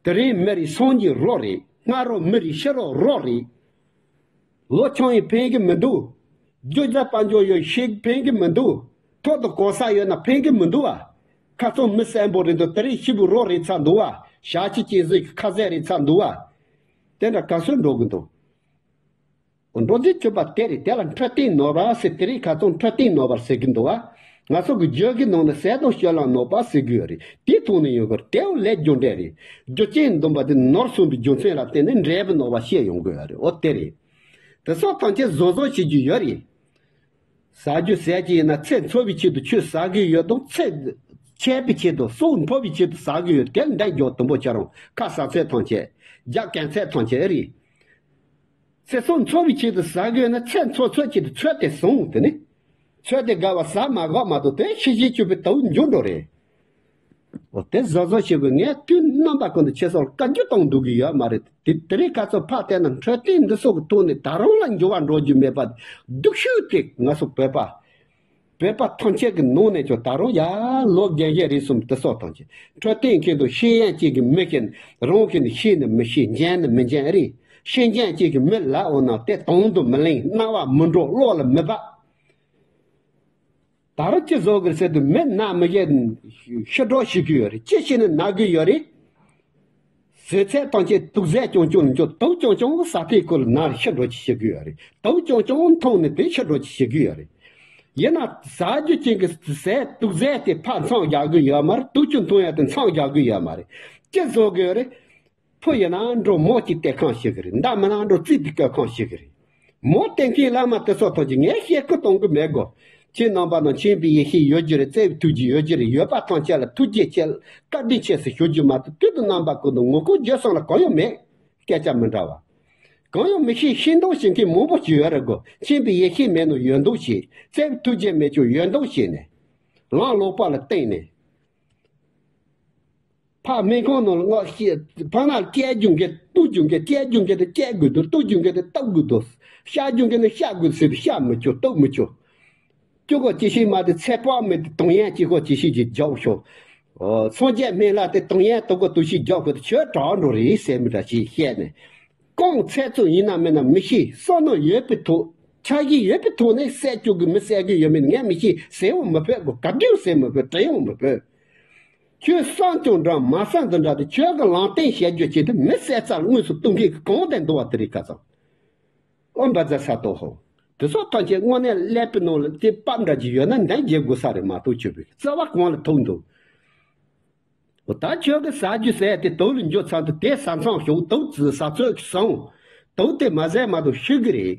དེ་རིང་མི་རེ་སངས་རྒྱས་རོགས་རེད། སྔ་རོགས་མི་རེ་ཕྱི་རོགས་རོགས་རེད། ལོ་ཆུང་ཡིན་ཕན་གི་མི་འདུག་རྒྱུ་རྫས་དཔལ་འབྱོར་ཡོད་ཤེས་ཕན་གི་མི་འདུག་ཐོག་ཏུ་གོ་ས་ཡོད་ན་ཕན་གི་མི་འདུག་ཨ། ཁ་སང་མི་གསལ་པོ་རེད་འདུག་དེ་རིང་ཤི་བོ་རོགས་རེད་ཚར་འདུག་ཨ། ཞག་གཅིག་གཅིག་ཟིག་གི་ཁ་ཟས་རེད་ཚར་འདུག་ཨ། དེ་འདྲ་ག་ཚོད་འགྲོ་གི་འདུག་འགྲོ་འདི་གྱུར་པ་དེ་རེད། དེ་ལ་འཕྲོད་བསྟེན་ནོར་བ་ཟེར། དེ་རིང་ཁ་སང་འཕྲོད་བསྟེན་ནོར་བར་ཟེར་གི་འདུག་བ། ང་ཚོ་གི་རྒྱུད་ཀྱི་ནང་ན་ཟས་དང་སྤྱོད་ལམ་ནོར་བ་ཟེར་གི་ཡོད་རེད། དེ་ཐོག་ནས་ཡོང་གི་རེད། དེའང་ལས་རྒྱུ་འབྲས་རེད། རྒྱུ་རྐྱེན་འདུམ་པ་དེ་ནོར་སོང་བའི་རྒྱུ་མཚན་ལ་བརྟེན་ནས་འབྲས་བུ་ནོར་བ་སྐྱེ་ཡོང་གི་ཡོད་རེད། འོ་དེ་རེད། དེ་སོགས་ཐམས་ཅད་བཟོ་བཟོ་བྱེད་རྒྱུ་ཡོད་རེད། ཟ་རྒྱུ་ཟས་ཀྱི་ཡིན་ན་ཚེ་འཚོ་བའི་ཆེད་དུ་ཆོས་ཟ་གི་ཡོད་དང་ཚེ་ཆད་པའི་ཆེད་དུ་སྲོག་འཕོ་བའི་ཆེད་དུ་ཟ་གི་ཡོད། དེ་འདྲ་མགྱོགས་དུམ་བུ་ཆ་རུང་ཁ་ཟ་ཚད་ཐམས་ཅད་རྒྱ་གན་ཚད་ཐམས་ཅད་ཨེ་རེད། ཚེ་སྲོག་འཚོ་བའི་ཆེད་དུ་ཟ་དགོས་ན་ཚེ་འཚོ་ཚོད་ཆེད་དུ་ཚོད་དེ་བཟུང་དེ་ནི། ཚོད་དེ་དགའ་བ་ཟ་མ་དགོས་མ་གཏོགས་དེ་ཤི་ཤི་སྐྱུག་པའི་དུག་འཇུ་འགྲོ་རེད། འོ་དེ་བཟོ་བཟོ་བྱེད་དགོས། ངས་དུས་རྣམ་པ་ཀུན་ཏུ་ཁྱེད་ཚོར་བཀའ་བཀྱོན་གཏོང་འདུག་གི་ཡོད་མ་རེད། དེ་དེ་རིང་ཁ་ཚོ་ཕ་བལྟས་ན་འཕྲོད་བསྟེན་འདི་སོགས་ཀྱི་ཐོག་ནས་ད་རུང་ལ་འགྱུར་བ་འགྲོ་རྒྱུ་མེད་པ་སྡུག་ཤོས་དེ་ང་ཚོ་བོད་པ། བོད་པ་ཐམས་ཅད་ཀྱི་ནང་ནས་ཀྱང་ད་རུང་ཡ་ལོ་རྒན་གཞོན་རེད་གསུམ་དེ་སོགས་དང་བཅས་འཕྲོད་བསྟེན་མཁན་དང་ཤེས་ཡོན་ཅན་གྱི་མི་ཤེས་ན་རང་གིས་ནི་ཤེས་ནི་མི་ཤེས། འཇོན་ནི་མི་འཇོན་རེད། ཤེས་འཇོན་ཅན་གྱི་མི་ལབ་འོ་ན་དེ་དོན་དུ་མི་ལེན། རྣ་བ་མི་འགྲོ། བློ་ལ་མི་འབབ། ད་རུང་ཅི་བཟོ་དགོས་ཟེར་དུས་མི་ན་མི་ཤེས་ཤི་འགྲོ་ཤི་གི་ཡོད་རེད། ཅི་ཤི་ནི་ན་གི་ཡོད་རེད། ཟོས་ཚད་ཐམས་ཅད་དུག་རྫས་རྐྱང་རྐྱང་ནི་ཅོ་དུག་རྐྱང་རྐྱང་ཟ་ཐེ་ཁོ་ལ་ན་ཤི་འགྲོ་ཅི་ཤི་གི་ཡོད་རེད། དུག་རྐྱང་རྐྱང་འཐུང་ནི་དེ་ཤི་འགྲོ་ཅི་ཤི་གི་ཡོད་རེད། ཡིན་ན་ཟ་རྒྱུ་ཅན་གྱི་ཟས་དུག་རྫས་དེ་ཕར་མཚམས་རྒྱག་གི་ཡོད་མ་རེད། དུག་ཅུ་འཐུང་ཡ་དེ་མཚམས་རྒྱག་གི་ཡོད་མ་རེད། ཅི་བཟོ་གི་ཡོད་རེད། ཕོ་ཡིན་ན་འགྲོ་མོ་གཅིག་སྟེར་ཁང་ཤི་གི་རེད། མདའ་མིན་ན་འགྲོ་རྩིས་དེ་སྐྱོར་ཁང་ཤི་གི་རེད། མོ་བསྟེན་མཁན་བླ་མ་དེ་ཚོ་ཐམས་ཅད་ངས་བཤད་ཁུལ་གཏོང་གི་མེད་གོ། ཁྱེད་རྣམ་པ་ནང་མཁྱེན་པའི་ཡེ་ཤེས་ཡོད་རྒྱུ་རེད། བརྩེ་བའི་ཐུགས་རྗེ་ཡོད་རྒྱུ་རེད། ཡོད་པ་ཐམས་ཅད་ལ་ཐུགས་རྗེ་ཆེ། བཀའ་དྲིན་ཆེ་ཟེར་ཞུ་རྒྱུ་མ་གཏོགས། དུས་དུ་རྣམ་པ་ཀུན་ཏུ་ངོ་རྒོལ་རྒྱུ་སོང་ལ་གང་ཡང་མེད། སྐད་ཆ་མི་འདྲ་བ། གང་ཡང་མི་ཤེས། ཤེས་མདོག་བྱེད་མཁན་མང་པོ་ཞིག་ཡོད་རེད་གོ། མཁྱེན་པའི་ཡེ་ཤེས་མེད་ནོ་ཡོད་མདོག་བྱེད། བརྩེ་བའི་ཐུགས་རྗེ་མེད་ཀྱང་ཡོད་མདོག་བྱེད་ནས། ལམ་ལོག་པ་ལ་བརྟེན་ནས། ཕ་སྨན་ཁང་ནང་ལ་སྔགས་ཤེས། ཕ་ན་ལ་སྐྱེལ་རྒྱུ་འགན་གཏུག་རྒྱུ་འགན། སྐྱེལ་རྒྱུ་འགན་དེ་སྐྱེལ་དགོས་འདུག་གཏུག་རྒྱུ་འགན་དེ་གཏུག་དགོས་འདུག་བཤགས་རྒྱུ་འགན་དེ་བཤགས་དགོས་ཟེར་དུས་བཤགས་མི་ཆོག་གཏུག་མི་ཆོག་སྐྱོ་གོ་ཅི་ཞིག་མ་དེ་ཚེ་དཔག་མེད་དེ་དུང་ཡན་གཅིག་གོ་ཅི་ཞིག་གི་རྒྱག་ཤོག་སངས་རྒྱས་སྨན་བླ་དེ་དུང་ཡན་དུ་གོ་དུ་ཞིག་རྒྱག་ཤོག་དེ་ཆོས་དྲག་འགྲོ་རེད་ཟེར་མི་འདྲ་ཞིག་བཤད་ནས། གང་ཚད་ཚོད་ཡིན་ན་མིན་ན་མི་ཤེས། བསམ་མནོ་ཡོད་པའི་ཐོག་འཆར་གཞི་ཡོད་པའི་ཐོག་ནས་བསད་བཅུག་གི་མི་བསད་གི་ཡོད་མེད་ངས་མི་ཤེས། ཟེར་བ་མི་ཕོད་གོ། ག་དུས་ཟེར་མི་ཕོད། དྲན་ཡང་མི་ཕོད། ཁྱོད་བསམ་ཀྱང་འདྲ་མ་བསམ་འདི་འདྲ་དེ་ཁྱོད་ཀྱི་ལམ་སྟོན་བྱེད་རྒྱུ་བྱེད་དུས་མི་བསད་རྩ་ལ་དངོས་སུ་གཏོང་མཁན་གྱི་གང་དེ་འདུག་བ། དེ་རིགས་ཁ་ཚང་ཨོ་འབའ་ཛ་ས་ཏོ་ཧོ། དེ་ཚོ་ཐམས་ཅད་དངོས་གནས་ཀླད་པའི་ནང་ལ་དེ་པར་འདྲ་ཅིག་ཡོད་ན་འདང་རྒྱག་དགོས་ས་རེད་མ་གཏོགས་ཁྱོད་པའི་རྩ་བ་གང་ལ་ཐུག་འདུག་འོ་ད་ཁྱོད་ཀྱི་ཟ་རྒྱུ་ཟས་དེ་དུག་ལ་འགྱུར་ཚར་དུས་དེ་ཟ་མཚམས་ཞོག་དུག་ཙི་ཟ་ཚོད་ཀྱི་སོང་། དུག་དེ་མ་ཟས་མ་གཏོགས་ཤི་གི་རེད།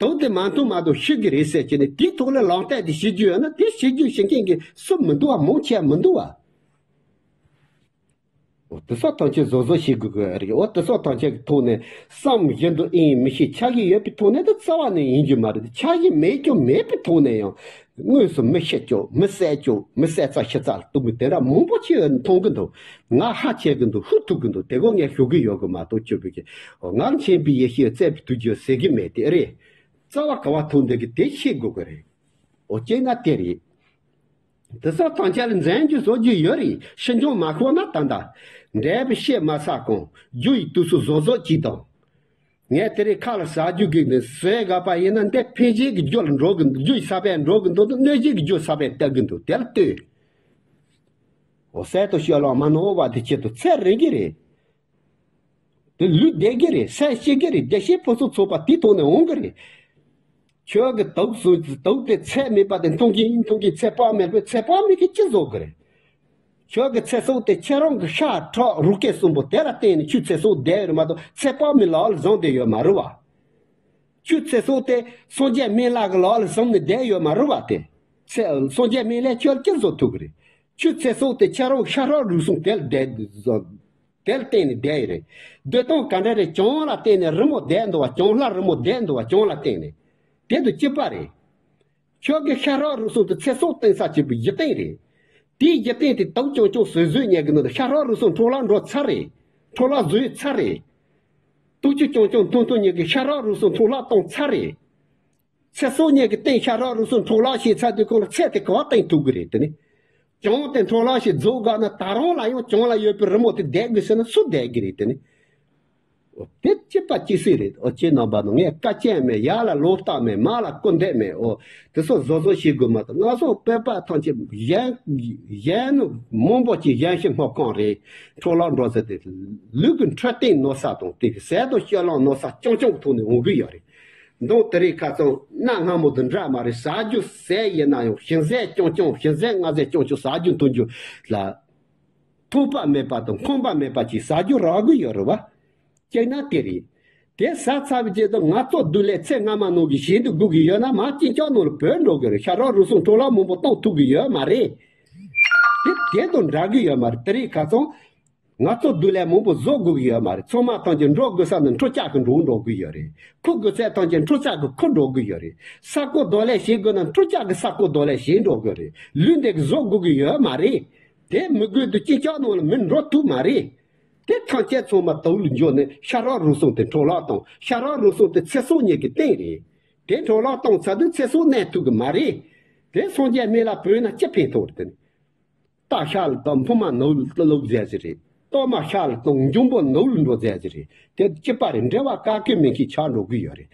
དུག་དེ་མ་འཐུང་མ་གཏོགས་ཤི་གི་རེད་ཟེར་གྱི་ནས་དེའི་ཐོག་ལ་ལག་བསྟར་དེ་བྱེད་རྒྱུ་ཡོད་ན་དེ་བྱེད་རྒྱུ་བྱེད་མཁན་གྱི་སུ་མི་འདུག་བ། མང་ཆེ་མི་འདུག་བ། འོ་དེ་ཚོ་ཐམས་ཅད་བཟོ་བཟོ་བྱེད་དགོས་ཀྱི་རེད། འོ་དེ་ཚོ་ཐམས་ཅད་ཀྱི་ཐོག་ནས་བསམ་བཞིན་དུ་ཨིན་མི་ཤེས། འཆར་གཞི་ཡོད་པའི་ཐོག་ནས་དེ་རྩ་བ་ནས་ཡིན་རྒྱུ་མ་རེད། འཆར་གཞི་མེད་ཀྱང་མེད་པའི་ཐོག་ནས་ཡང་དངོས་སུ་མི་ཤི་ཀྱོག་མི་བསད་ཀྱོག་མི་བསད་རྩ་ཤི་རྩ་ལ་གཏུག་མི་དེ་འདྲ་མང་པོ་ཞིག་མཐོང་གི་འདུག་ང་ཧ་ཆེ་གི་འདུག་ཧུ་ཐུག་གི་འདུག་དེ་གོ་ངས་ཞུ་གི་ཡོད་གི་མ་གཏོགས་ཁྱོད་པའི་གི་ང་མཁྱེན་པའི་ཡེ་ཤེས་བརྩེ་བའི་ཐུགས་རྒྱུད་ཟེར་གི་མེད། དེ་རེད། རྩ་བ་ག་བ་ཐུག་འདུག་གི་དེ་ཤེས་དགོས་གི་རེད། འོ་སྐྱེས་ན་དེ་རེད། དེ་ཚོ་ཐམས་ཅད་ལ་འཛེམ་རྒྱུ་བཟོ་རྒྱུ་ཡོད་རེད། ཕྱི་འབྱུང་མ་ཤོར་ན་ད་ལྟ་འབྲས་བུ་ཤེས་མ་ཚར་གོང་རྒྱུ་ཡི་དུས་སུ་བཟོ་བཟོ་གཅིག་དང་། ངས་དེ་རིང་ཁ་ལ་ཟ་རྒྱུ་གི་ནི་ཟས་ག་པ་ཡིན་ན་འདི་ཕན་བྱེད་ཀྱི་རྒྱུ་ལ་འགྲོ་གི་འདུག་རྒྱུ་ཡི་ས་པན་འགྲོ་གི་འདུག་གནོད་བྱེད་ཀྱི་རྒྱུ་ས་པན་སྟེར་གི་འདུག་དེ་ལ་ལྟོས། འོ་ཟས་དང་སྤྱོད་ལམ་མ་ནོར་བ་དེ་ཆེད་དུ་ཚེ་རིང་གི་རེད། དེ་ལུས་བདེ་གི་རེད། སེམས་སྐྱིད་གི་རེད། བདེ་གཤེགས་ཕུན་སུམ་ཚོགས་པ་དེའི་ཐོག་ནས་འོང་གི་རེད། ཁྱོད་ཀྱི་དུག་བཟུང་དུག་དེ་ཚད་མེད་པ་དེ་འཐུང་གིན་འཐུང་གིན་ཚེ་དཔག་མེད་པའི་ཚེ་དཔག་མེད་ཀྱི་ཅི་བཟོ་གི་རེད། ཁྱོད་ཀྱི་ཚེ་སྲོག་དེ་ཁྱེད་རང་གི་ཤ་ཁྲག་རུས་སྐལ་གསུམ་པོ་དེ་ལ་བརྟེན་ནས་ཁྱོད་ཚེ་སྲོག་བསྡད་ཡོད་རེད་མ་གཏོགས་ཚེ་དཔག་མེད་ལག་ལ་བཟུང་བསྡད་ཡོད་མ་རེད་བ། ཁྱོད་ཚེ་སྲོག་དེ་སངས་རྒྱས་སྨན་བླ་གི་ལག་ལ་བཟུང་ནས་བསྡད་ཡོད་མ་རེད་བ། དེ་ཚེ་སངས་རྒྱས་སྨན་བླས་ཁྱོད་ལ་ཅི་བཟོ་ཐུབ་གི་རེད། ཁྱོད་ཚེ་སྲོག་དེ་ཁྱེད་རང་གི་ཤ་ཁྲག་རུས་གསུམ་དེ་ལ་བསྡད་བཟོ། དེར་བརྟེན་ནས་བསྡད་ཡོད་རེད། སྡོད་སྟངས་ག་འདྲ་རེད། གྱང་ལ་བརྟེན་ནས་རི་མོ་བསྡད་འདུག་བ། གྱང་ལྷ་རི་མོ་བསྡད་འདུག་བ། གྱང་ལ་བརྟེན་ནས། དེ་དང་གཅིག་པ་རེད། ཁྱོད་ཀྱི་ཤ་ཁྲག་རུས་གསུམ་དུ་ཚེ་སྲོག་བརྟེན་ས་གཅིག་པུའི་གཞི་རྟེན་རེད། དེའི་གཞི་རྟེན་དེ་དུག་རྐྱང་རྐྱང་བཟོས་བཟོས་ཉལ་གི་ནང་དུ་ཤ་ཁྲག་རུས་གསུམ་འཕྲོ་བརླག་འགྲོ་ཚར་རེད། འཕྲོ་བརླག་བཟོས་ཚར་རེད། དུག་ཆུ་རྐྱང་རྐྱང་འཐུང་འཐུང་ཉལ་གི་ཤ་ཁྲག་རུས་གསུམ་འཕྲོ་བརླག་བཏང་ཚར་རེད། ཚེ་སྲོག་ཉལ་གི་རྟེན་ཤ་ཁྲག་རུས་གསུམ་འཕྲོ་བརླག་བྱས་ཚར་དུས་གང་ལ་ཚེ་དེ་ག་བ་བརྟེན་ཐུབ་གི་རེད། དེ་ནི། གྱང་དེ་འཕྲོ་བརླག་ཞིག་རྫོགས་དགོས་ན་ད་རུང་ལ་ཡང་གྱང་ལ་ཡོད་པའི་རི་མོ་དེ་བསྡད་དགོས་ཟེར་ན་སུ་བསྡད་ཀྱི་རེད། དེ་ནི། འོ་དེ་གཅིག་པ་གཅིག་སྲིད་རེད། འོ་ཁྱེད་རྣམ་པ་ནང་ངས་དཀའ་སྤྱད་མེད། ཡར་ལ་ལོ་རྟགས་མེད། མར་ལ་སྐུར་འདེབས་མེད། འོ་དེ་ཚོ་བཟོ་བཟོ་བྱེད་དགོས་མ་གཏོགས། ང་ཚོ་བོད་པ་ཐམས་ཅད་གཞན་གཞན་མང་པོ་ཅིག་གཞན་ཞིག་སྨོ་ཁང་རེད། འཕྲོ་བརླག་འགྲོ་ཟེར་ཏེ་ལུས་ཀྱི་འཕྲོད་བསྟེན་ནོར་ས་དང་དེ་གི་ཟས་དང་སྤྱོད་ལམ་ནོར་ས་རྐྱང་རྐྱང་གི་ཐོག་ནས་འོང་གི་ཡོད་རེད། མདང་དེ་རིང་ཁ་སང་གནའ་སྔ་མོ་དང་འདྲ་མ་རེད། ཟ་རྒྱུ་ཟས་ཡིན་ན་ཡང་ཞིམ་ཟས་རྐྱང་རྐྱང་ཞིམ་ཟས་མངར་ཟས་རྐྱང་རྐྱང་ཟ་རྒྱུ་འཐུང་རྒྱུ་ལ་ཐོགས་པ་མེད་པ་དང་ཁོམ་པ་མེད་པ་ཅིག་ཟ་རྒྱུ་རག་གི་ཡོད་རེད་བ། སྤྱིར་ན་དེ་རེད། དེ་ཟ་ཚར་བའི་རྗེས་སུ་ང་ཚོ་བདུད་ལས་ཚེ་སྔ་མ་ནང་གི་ཞེ་འདོད་དགོས་ཀྱི་ཡོད་ན་མར་གཅིན་སྐྱག་ནང་ལ་བུད་འགྲོ་གི་རེད། ཤ་ཁྲག་རུས་གསུམ་འཕྲོ་བརླག་མང་པོ་གཏོང་ཐུབ་ཀྱི་ཡོད་མ་རེད། དེ་དེ་དང་འདྲ་གི་ཡོད་མ་རེད། དེ་རིང་ཁ་སང་། ང་ཚོ་བདུད་ལས་མང་པོ་བཟོ་དགོས་ཀྱི་ཡོད་མ་རེད། ཚང་མ་ཐམས་ཅད་འགྲོ་དགོས་ས་ནི་འཕྲུལ་ཆས་ཀྱིས་འགྲོ་འགྲོ་གི་ཡོད་རེད། འཁུར་དགོས་ཚད་ཐམས་ཅད་འཕྲུལ་ཆས་ཀྱིས་འཁུར་འགྲོ་གི་ཡོད་རེད། ས་རྐོ་རྡོ་ལས་བྱེད་དགོས་ན་འཕྲུལ་ཆས་ཀྱིས་ས་རྐོ་རྡོ་ལས་བྱེད་འགྲོ་གི་རེད། ལུས་འདི་གིས་བཟོ་དགོས་ཀྱི་ཡོད་མ་རེད། དེ་མི་དགོས་དུས་གཅིན་སྐྱག་ནང་ལ་མི་འགྲོ་ཐུབ་མ་རེད། དེ་ཐམས་ཅད་ཚང་མ་དུག་ལ་འགྱུར་ནས་ཤ་ཁྲག་རུས་གསུམ་དེ་འཕྲོ་བརླག་བཏང་། ཤ་ཁྲག་རུས་གསུམ་དེ་ཚེ་སྲོག་ཉིད་ཀྱི་རྟེན་རེད། དེ་འཕྲོ་བརླག་བཏང་ཚར་དུས་ཚེ་སྲོག་གནས་ཐུབ་ཀྱི་མ་རེད། དེ་སངས་རྒྱས་སྨན་བླ་བོས་ན་ཅི་ཕན་ཐོགས་རེད་དེ་ནི། སྟག་ཤ་ལ་བཏང་ཕུ་མ་ནོར་ལ་ལོག་མཛད་ཀྱི་རེད། གཏོར་མ་ཤ་ལ་བཏང་འབྱུང་པོ་ནོར་ལ་འགྲོ་མཛད་ཀྱི་རེད། དེ་གཅིག་པ་རེད། འབྲེལ་བ་ག་གེ་མེད་མཁན་ཆགས་འགྲོ་གི་ཡོད་རེད།